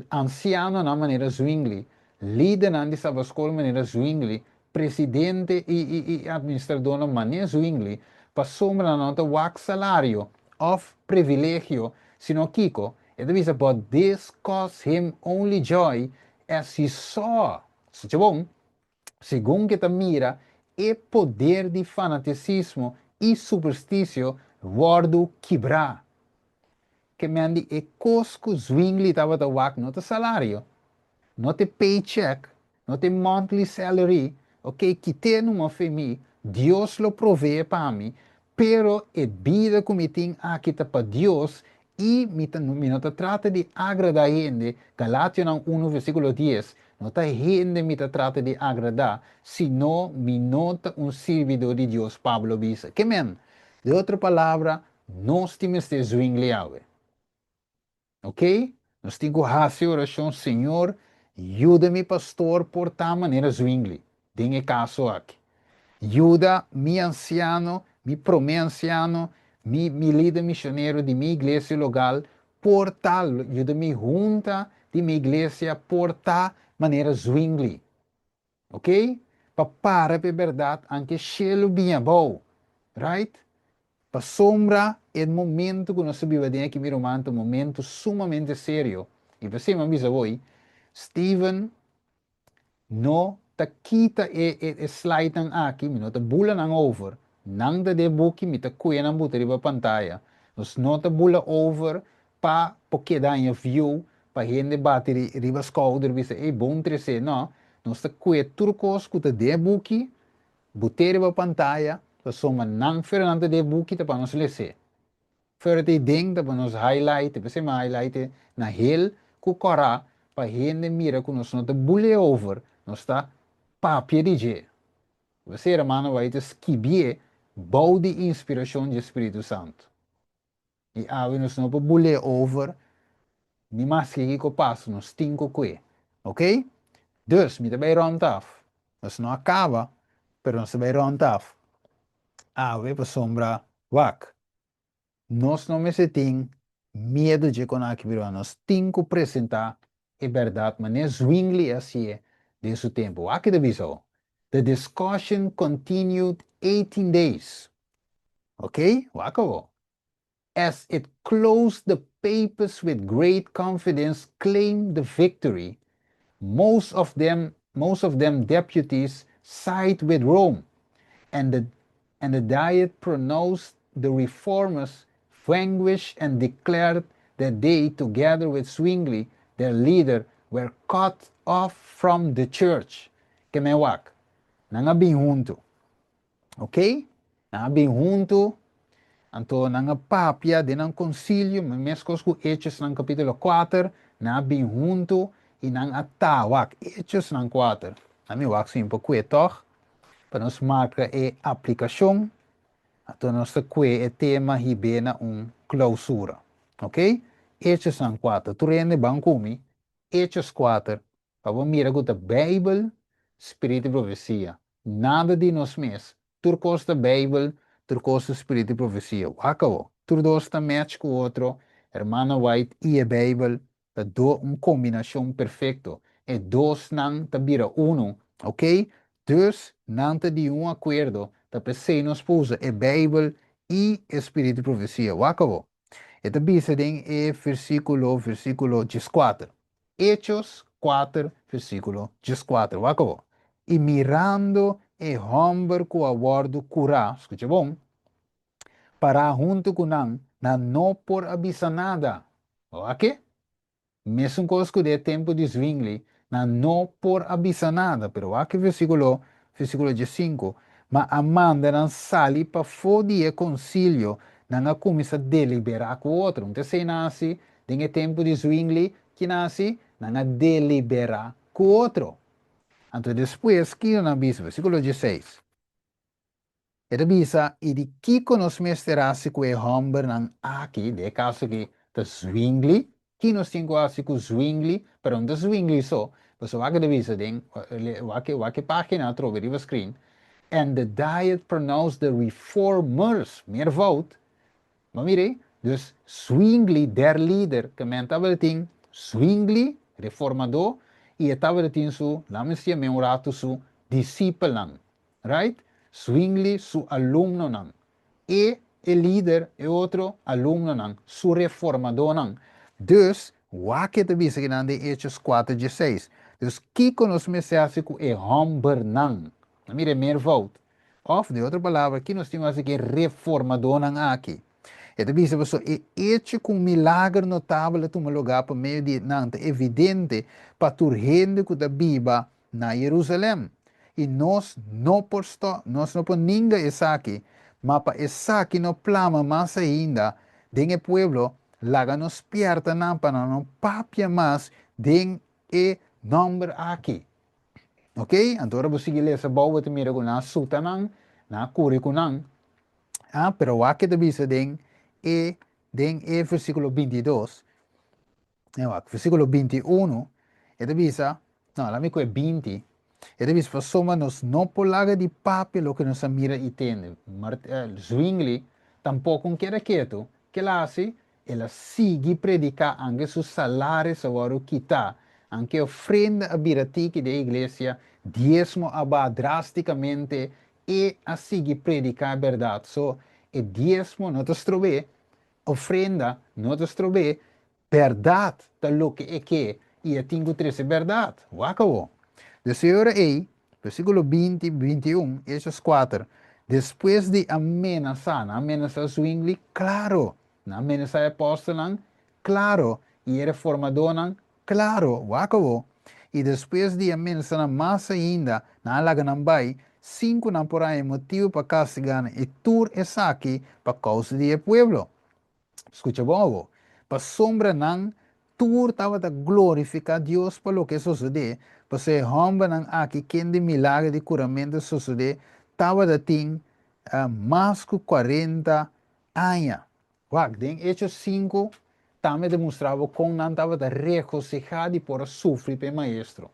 ancianonan manera Zwingli, lidernan di Sabaschool manera Zwingli, presidente y y y administradornan manera Zwingli, pasobra nan no ta wak salario of privilegio, sino kico? E ta bisa, But this caused him only joy as he saw. Escucha bon. Segun ke ta mira e poder di fanatisismo i superstisio wòrdu kibrá. Ke men di e kos ku Zwingli tabata wak no ta salario, no ta e paycheck, No tin monthly salary, ok, kite numa fe mi, Dios lo provee pa mi, pero e bida ku mi tin aki ta pa Dios i mi ta mi no ta trata di agrada hende, Galationan unu versikulo dies, no ta hende mi ta trata di agrada, sino mi no ta un sirbidó di Dios, Pablo bisa. Ke men? De otro palabra, nos tin mester zwingli awe. Ok, nos tin ku hasi orashon, Señor, yuda mi pastor por ta manera Zwingli den e kaso aki. Yuda mi ansiano, mi promé ansiano, mi mi lider misionero di mi iglesia logal por ta, yuda mi hunta di mi iglesia por ta manera Zwingli. Ok? Pa para p'e bèrdat anke shelu biña abou. Right? Pasobra e momento ku nos ta biba den aki mi ruman ta un momento sumamente serio. I p'esei mi a bisa bo ei, Steven no ta kita e e e slidenan aki, mi no ta bula nan over. Nan ta den buki, mi ta kuya nan buta riba pantaya. Nos no ta bula over pa por keda haña view, pa hende bati riba skouder bisa ey bon tresé. No, nos ta kue tur kos ku ta den e buki, bot'é riba pantaya, pasobra nan fuera nan ta den e buki ta pa nos les'é. Fuera ta ei den ta pa nos highlight, p'esei mi a highlight e na hel ku kòrá pa hende mira ku nos no ta bul'é over, nos ta papia di dje. P'esei hermano bai ta skibié bou di inspirashon dje Spiritu Santu. I awe nos no por bul'é over ni maske kiko pasa, nos tin ku kue. Ok? Dus, mi ta bai rònt af. Nos no a kaba, pero nos ta bai rònt af awe pasobra, wak, nos no mester tin miedu dje kon aki, pero nos tin ku presentá e bèrdat manera Zwingli a hasié. Den su tempu. Wak ki ta bisa ho. The discussion continued 18 days. Ok, wak awo. As it closed the papists with great confidence claimed the victory, most of them most of them deputies side with Rome, and the and the Diet pronounced the reformers vanquished and declared that they, together with Zwingli, their leader, were cut off from the church. Ke men wak. Nan a bin huntu. Ok? Nan a bin huntu, anto nan a papia den nan konsilio, meskos ku Hechosnan kapítulo kuater, nan a bin huntu i nan a ta, wak, Hechosnan kuater. Ami wak si mi por kue tòg, pa nos marka e aplikashon, anto nos ta kue e tema hib'é na un klousura. Ok? Hechosnan kuater. Tur hende ban ku mi, Hechos kuater, Pa bo mira ku ta Beibel, spiritu i profesia. Nada di nos mes. Tur kos ta Beibel, tur kos ta spiritu i profesia. Wak awo. Tur dos ta match ku otro. Hermana White i e Beibel ta do un kombinashon perfekto. E dosnan ta bira unu. Ok? Dus nan ta di un akuerdo. Ta p'esei nos por usa e Beibel i e spiritu i profesia. Wak awo. E ta bisa den e versíkulo, versíkulo dieskuater. Hechos kuater versíkulo dieskuater. Wak awor. I mirando e hòmber ku a wòrdu kurá, skucha bon, pará huntu ku nan, nan no por a bisa nada. Wak e? Mesun kos ku den e tempu di Zwingli, nan no por a bisa nada. Pero wak e versíkulo, versíkulo diesinku, Ma a manda nan sali pafó di e konsilio, nan a kuminsá deliberá ku otro. Un ta esei nan hasi Den e tempu di Zwingli, ki nan hasi? Nan a deliberá ku otro. Anto despues, kiko nan a bisa? Versíkulo dieseis. E ta bisa, I di kiko nos mester hasi ku e hòmbernan aki, den e kaso aki ta Zwingli, ki nos tin ku hasi ku Zwingli? Pero no ta Zwingli so, pasobra wak e ta bisa den, wak wak e página atrobe riba screen, And the Diet pronounced the reformers, meervoud, Bo mira, dus Zwingli, der lider, ke men tabatin Zwingli, reformadó, i e tabatin su, laat me siña men un ratu, su disipelnan. Right? Zwingli su alumnonan. E, e lider, e otro alumnonan, su reformadónan. Dus, wak e ta bisa kinan den Hechos kuater dieseis. Dus, kiko nos mester hasi ku e hòmbernan? A mira e meervoud. Òf, den otro palabra, ki nos tin ku hasi ku e reformadónan aki? E ta bisa pasobra e echo ku un milager notabel a tuma lugá pa medio di nan ta evidente pa tur hende ku ta biba na Yerusalèm. I nos no por stòp, nos no por ninga esaki, ma pa esaki no plama mas ainda den e pueblo, laga nos spièrta nan pa nan no papia mas den e nòmber aki. Ok, anto ora bo sigui lesa bou bo ta mira ku nan a suta nan, nan a kuri ku nan. Ah, pero wak ke ta bisa den e den e versíkulo bintidos. E wak, versíkulo 21, e ta bisa, no, laat mi ku e 20, e ta bisa pasobra nos no por laga di papia loke nos a mira i tende. Mart, eh, Zwingli tampoko un keda ketu, ke el a hasi? El a sigui prediká anke su salaris a wòrdu kitá, anke ofrenda a bira tiki den e iglesia, diesmo a baha drástikamente, e a sigui prediká e bèrdat. So, e diesmo no ta strob'é, ofrenda no ta strob'é, bèrdat ta loke e ke i e tin ku trese bèrdat. Wak awor. Dus e ora ei, versíkulo 20, 21, Hechos kuater, despues di a menasá, nan a menasá Zwingli, klaro, Nan a menasá e apòstelnan? Klaro! I e reformadónan? Klaro! Wak awor. I despues di a menasá nan mas ainda, nan a laga nan bai, sin ku nan por haña motibu pa kastigá nan, i tur esaki pa kousa di e pueblo. Skucha bon awor. Pasobra nan tur tabata glorifiká Dios pa loke a sosodé, pasobra e hòmbernan aki kende milager di kuramentu a sosodé tabata tin mas ku kuarenta Aña. Wak, den Hechos sinku tambe ta mustra bo kon nan tabata regosihá di por a sufri pa e Maestro.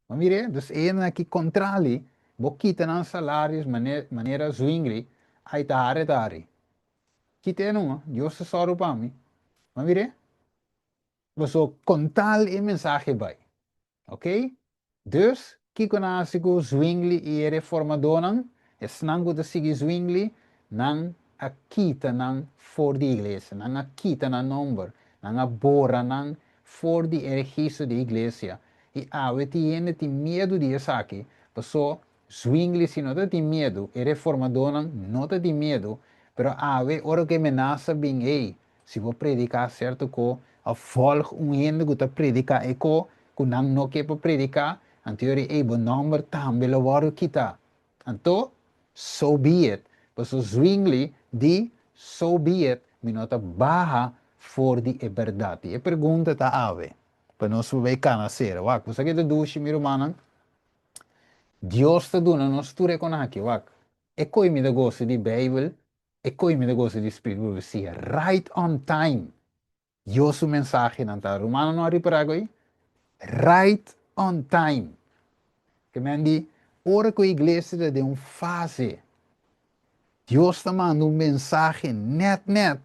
Bo mir'é? Dus e hendenan aki kontrali, bo kita nan salarios manera Zwingli, ai ta hari ta hari. Kit'é numa, Dios ta sòru pa mi. Bo mir'é? Paso kon tal e mensahe bai. Ok? Dus, kiko nan a hasi ku Zwingli i e reformadónan? Esnan ku ta sigui Zwingli, nan a kita nan for di iglesia, nan a kita nan nomber, nan a bora nan for di e registro di iglesia. I awe tin hende tin miedu di esaki, paso Zwingli si no ta tin miedu, e reformadónan no ta tin miedu, pero awe ora ku e menasa bin, ey, Si bo prediká sierto ko òf vòlg un hende ku ta prediká e ko ku nan no ke pa prediká, anto yori ei bo nòmber tambe lo wòrdu kitá. Anto, so be it, pasobra Zwingli di, So be it, mi no ta baha for di e bèrdat. I e pregunta ta awe, pa nos por bai kana sera. Wak, bo sa ke ta dushi, mi rumannan? Dios ta duna nos tur e kon aki, wak. E koe mi ta gosa di Beibel, E koe mi ta gosa di Spiritu Profesia right on time. Dios su mensahenan ta. Rumannan no a ripará ku ei? Right on time. Ke men di, ora ku e iglesia ta den un fase, Dios ta manda un mensahe nèt nèt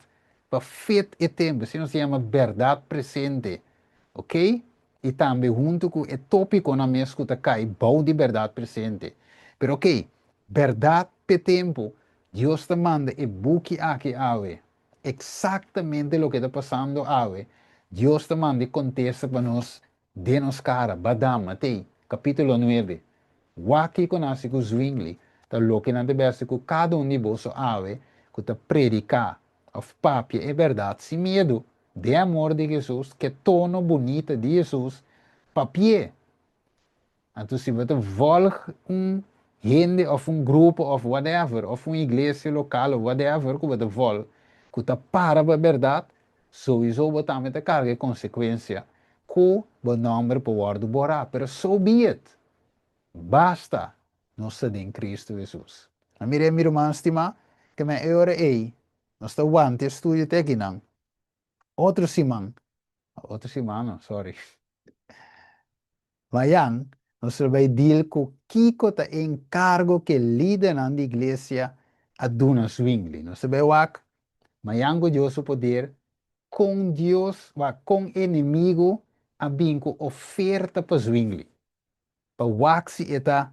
pa fit e tempu. Esei nos ta yama bèrdat presente. Oké? I tambe huntu ku e tópikonan mes ku ta kai bou di bèrdat presente. Pero oké, bèrdat p'e tempu Dios ta manda e buki aki awe. Exactamente loke ta pasando awe, Dios ta manda e contesta pa nos den nos cara. Badam, Matei, capitulo nuebe. Wak kico nan haci cu Zwingli, ta loke nan ta besti cu cada un di boso awe cu ta predica of papia e berdad sin miedu, den amor di Jesus, ke tono bunita di Jesus, papi'e. Anto si bo ta volg un hende of un grupo of whatever, of un iglesia local of whatever ku bo ta volg, ku ta para pa bèrdat, souiso bo tambe ta karga e konsekuensia ku bo nòmber por wòrdu borá. Pero so be it! Basta nos ta den Kristu Hesus. A mira mi ruman stimá, ke men e ora ei nos ta wanta e studio te akinan. Otro siman, otro siman no, sorry. Mayan nos lo bai deal ku kiko ta e enkargo ku e lidernan di iglesia a duna Zwingli. Nos ta bai wak mayan ku Dios su poder kon Dios, wak kon enemigu a bin ku oferta pa Zwingli pa wak si e ta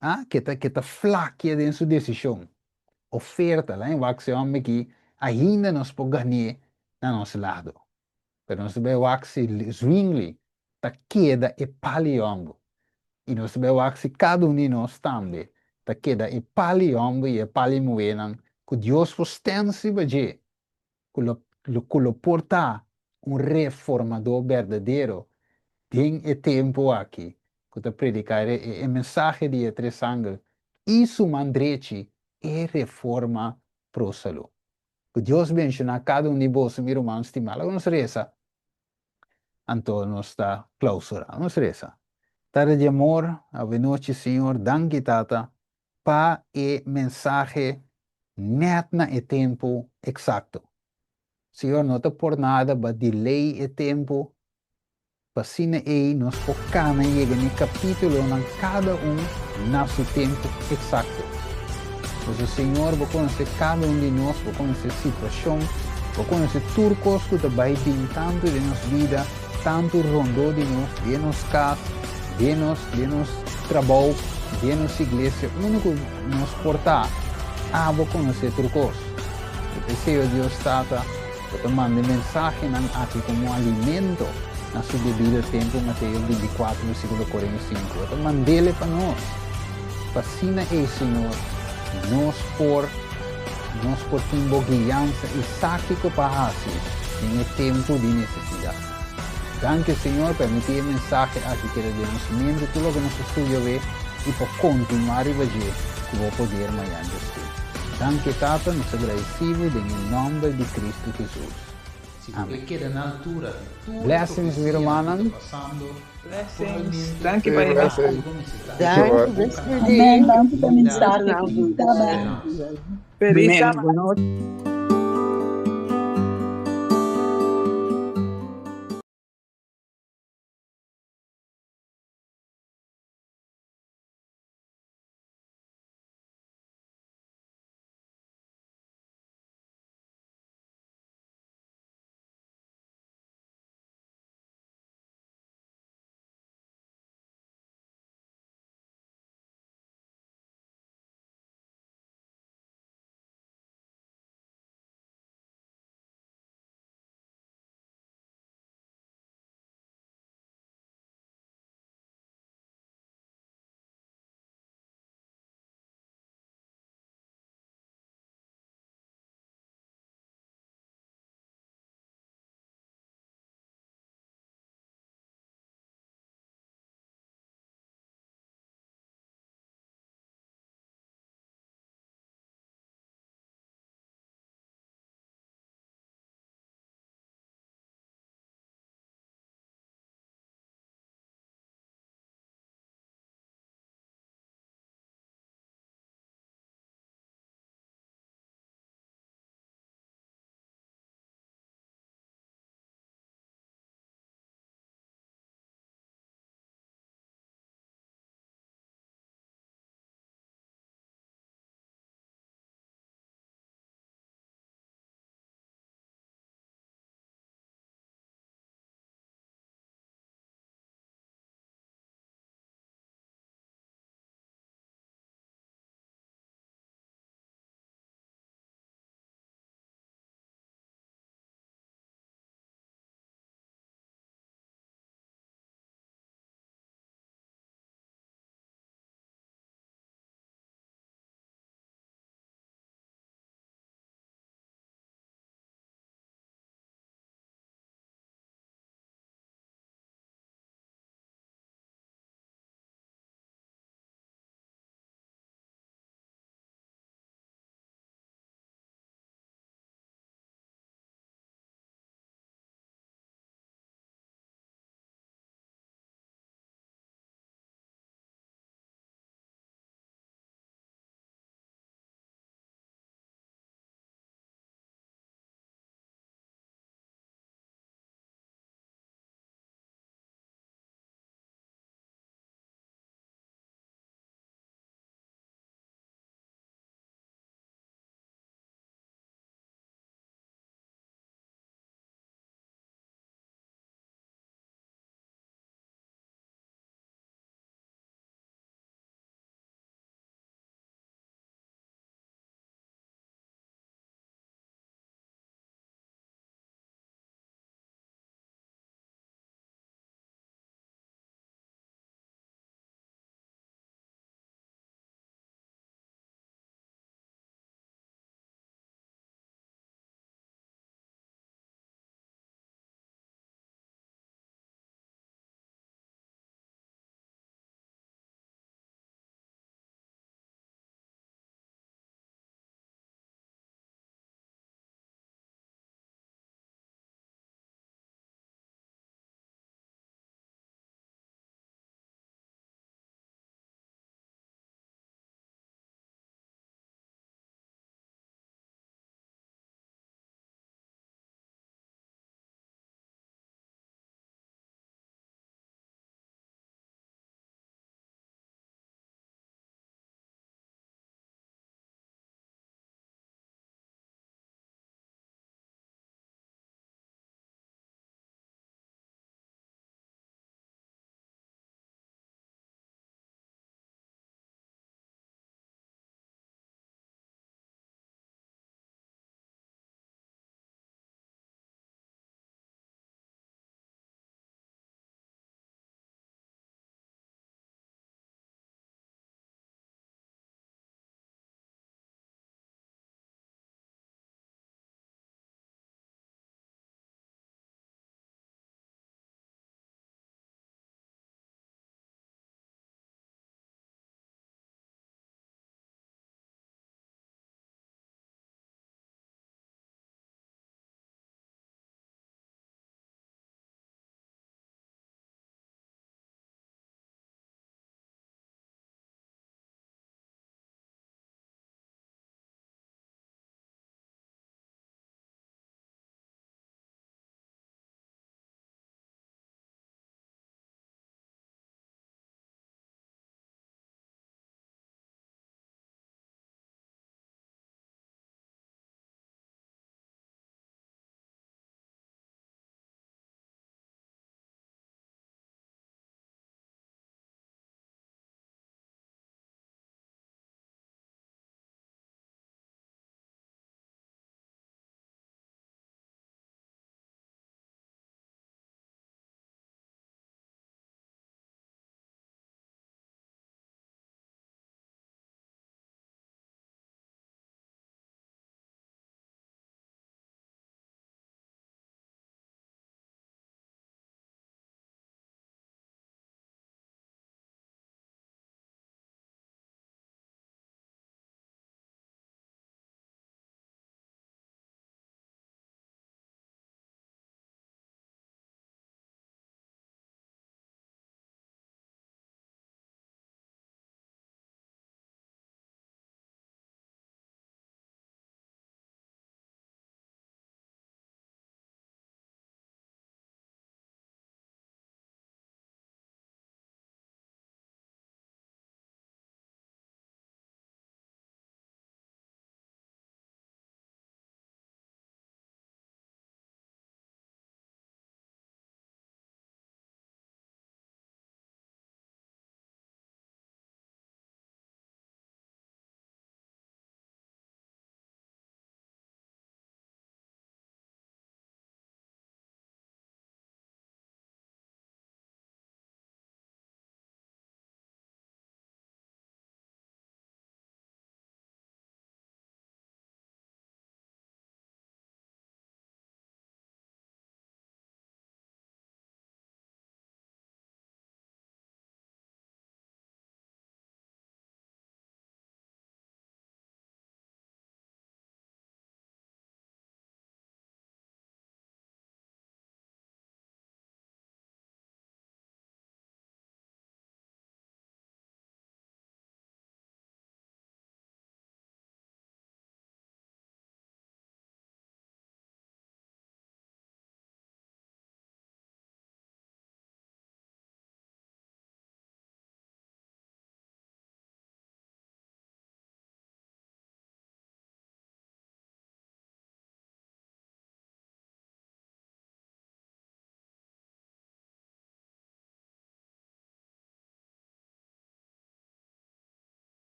ah ke ta ke ta flakia den su desishon. Oferta, lain wak si hòmber aki ainda nos por gan'é na nos lado. Pero nos ta bai wak si Zwingli ta keda e pali hòmber. I nos ta bai wak si kada un di nos tambe ta keda e pali hòmber i e pali muhénan ku Dios por stèns riba dje, ku lo ku lo por ta un reformadó berdadero den e tempu aki ku ta prediká e mensahe di e tres angel i su man drechi e reforma pro salú. Ku Dios benshoná kada un di boso, mi ruman stimá. Laga nos resa, anto nos ta klausurá. Nos resa. Tata di amor, awenochi, Señor, danki, Tata, pa e mensahe nèt na e tempu eksakto. Señor, no ta por nada ba delay e tempu, Pa asina ei nos por kana yega n'e kapítulonan kada un na su tempu eksakto. Pasobra Señor, bo konosé kada un di nos, bo konosé situashon, bo konosé tur kos ku ta bai bin tantu den nos bida, tantu rondó di nos, den nos kas, den nos den nos trabou, den nos iglesia, unda ku nos por ta, abo konosé tur kos. I p'esei, o Dios Tata, Bo ta manda e mensahenan aki komo alimento na su debido tempu, Mateo bintikuater, versíkulo 45. Bo ta mand'ele pa nos, pa asina ei, Señor, nos por nos por tin bo guiansa i sa kiko pa hasi den e tempu di nesesidat. Danki, Señor, permití e mensahe aki keda den nos mente tur loke nos a studia awe i pa kontinuá riba dje ku bo poder mañan djosté. Danki Tata, nos ta gradeci bo den e nomber di Cristo Jesus. Si bo Amen. ke keda na altura di tur e Blessings mi profesianan ku ta rumannan. pasando Blessings. aktualmente, Danki pa e Blessings. bo mester ta Danki, bo best kanal Amen. today. Danki pa Bida mensahe. Nacional Feliz sábado. Speransa. Feliz Amen. sábado. Boa noite.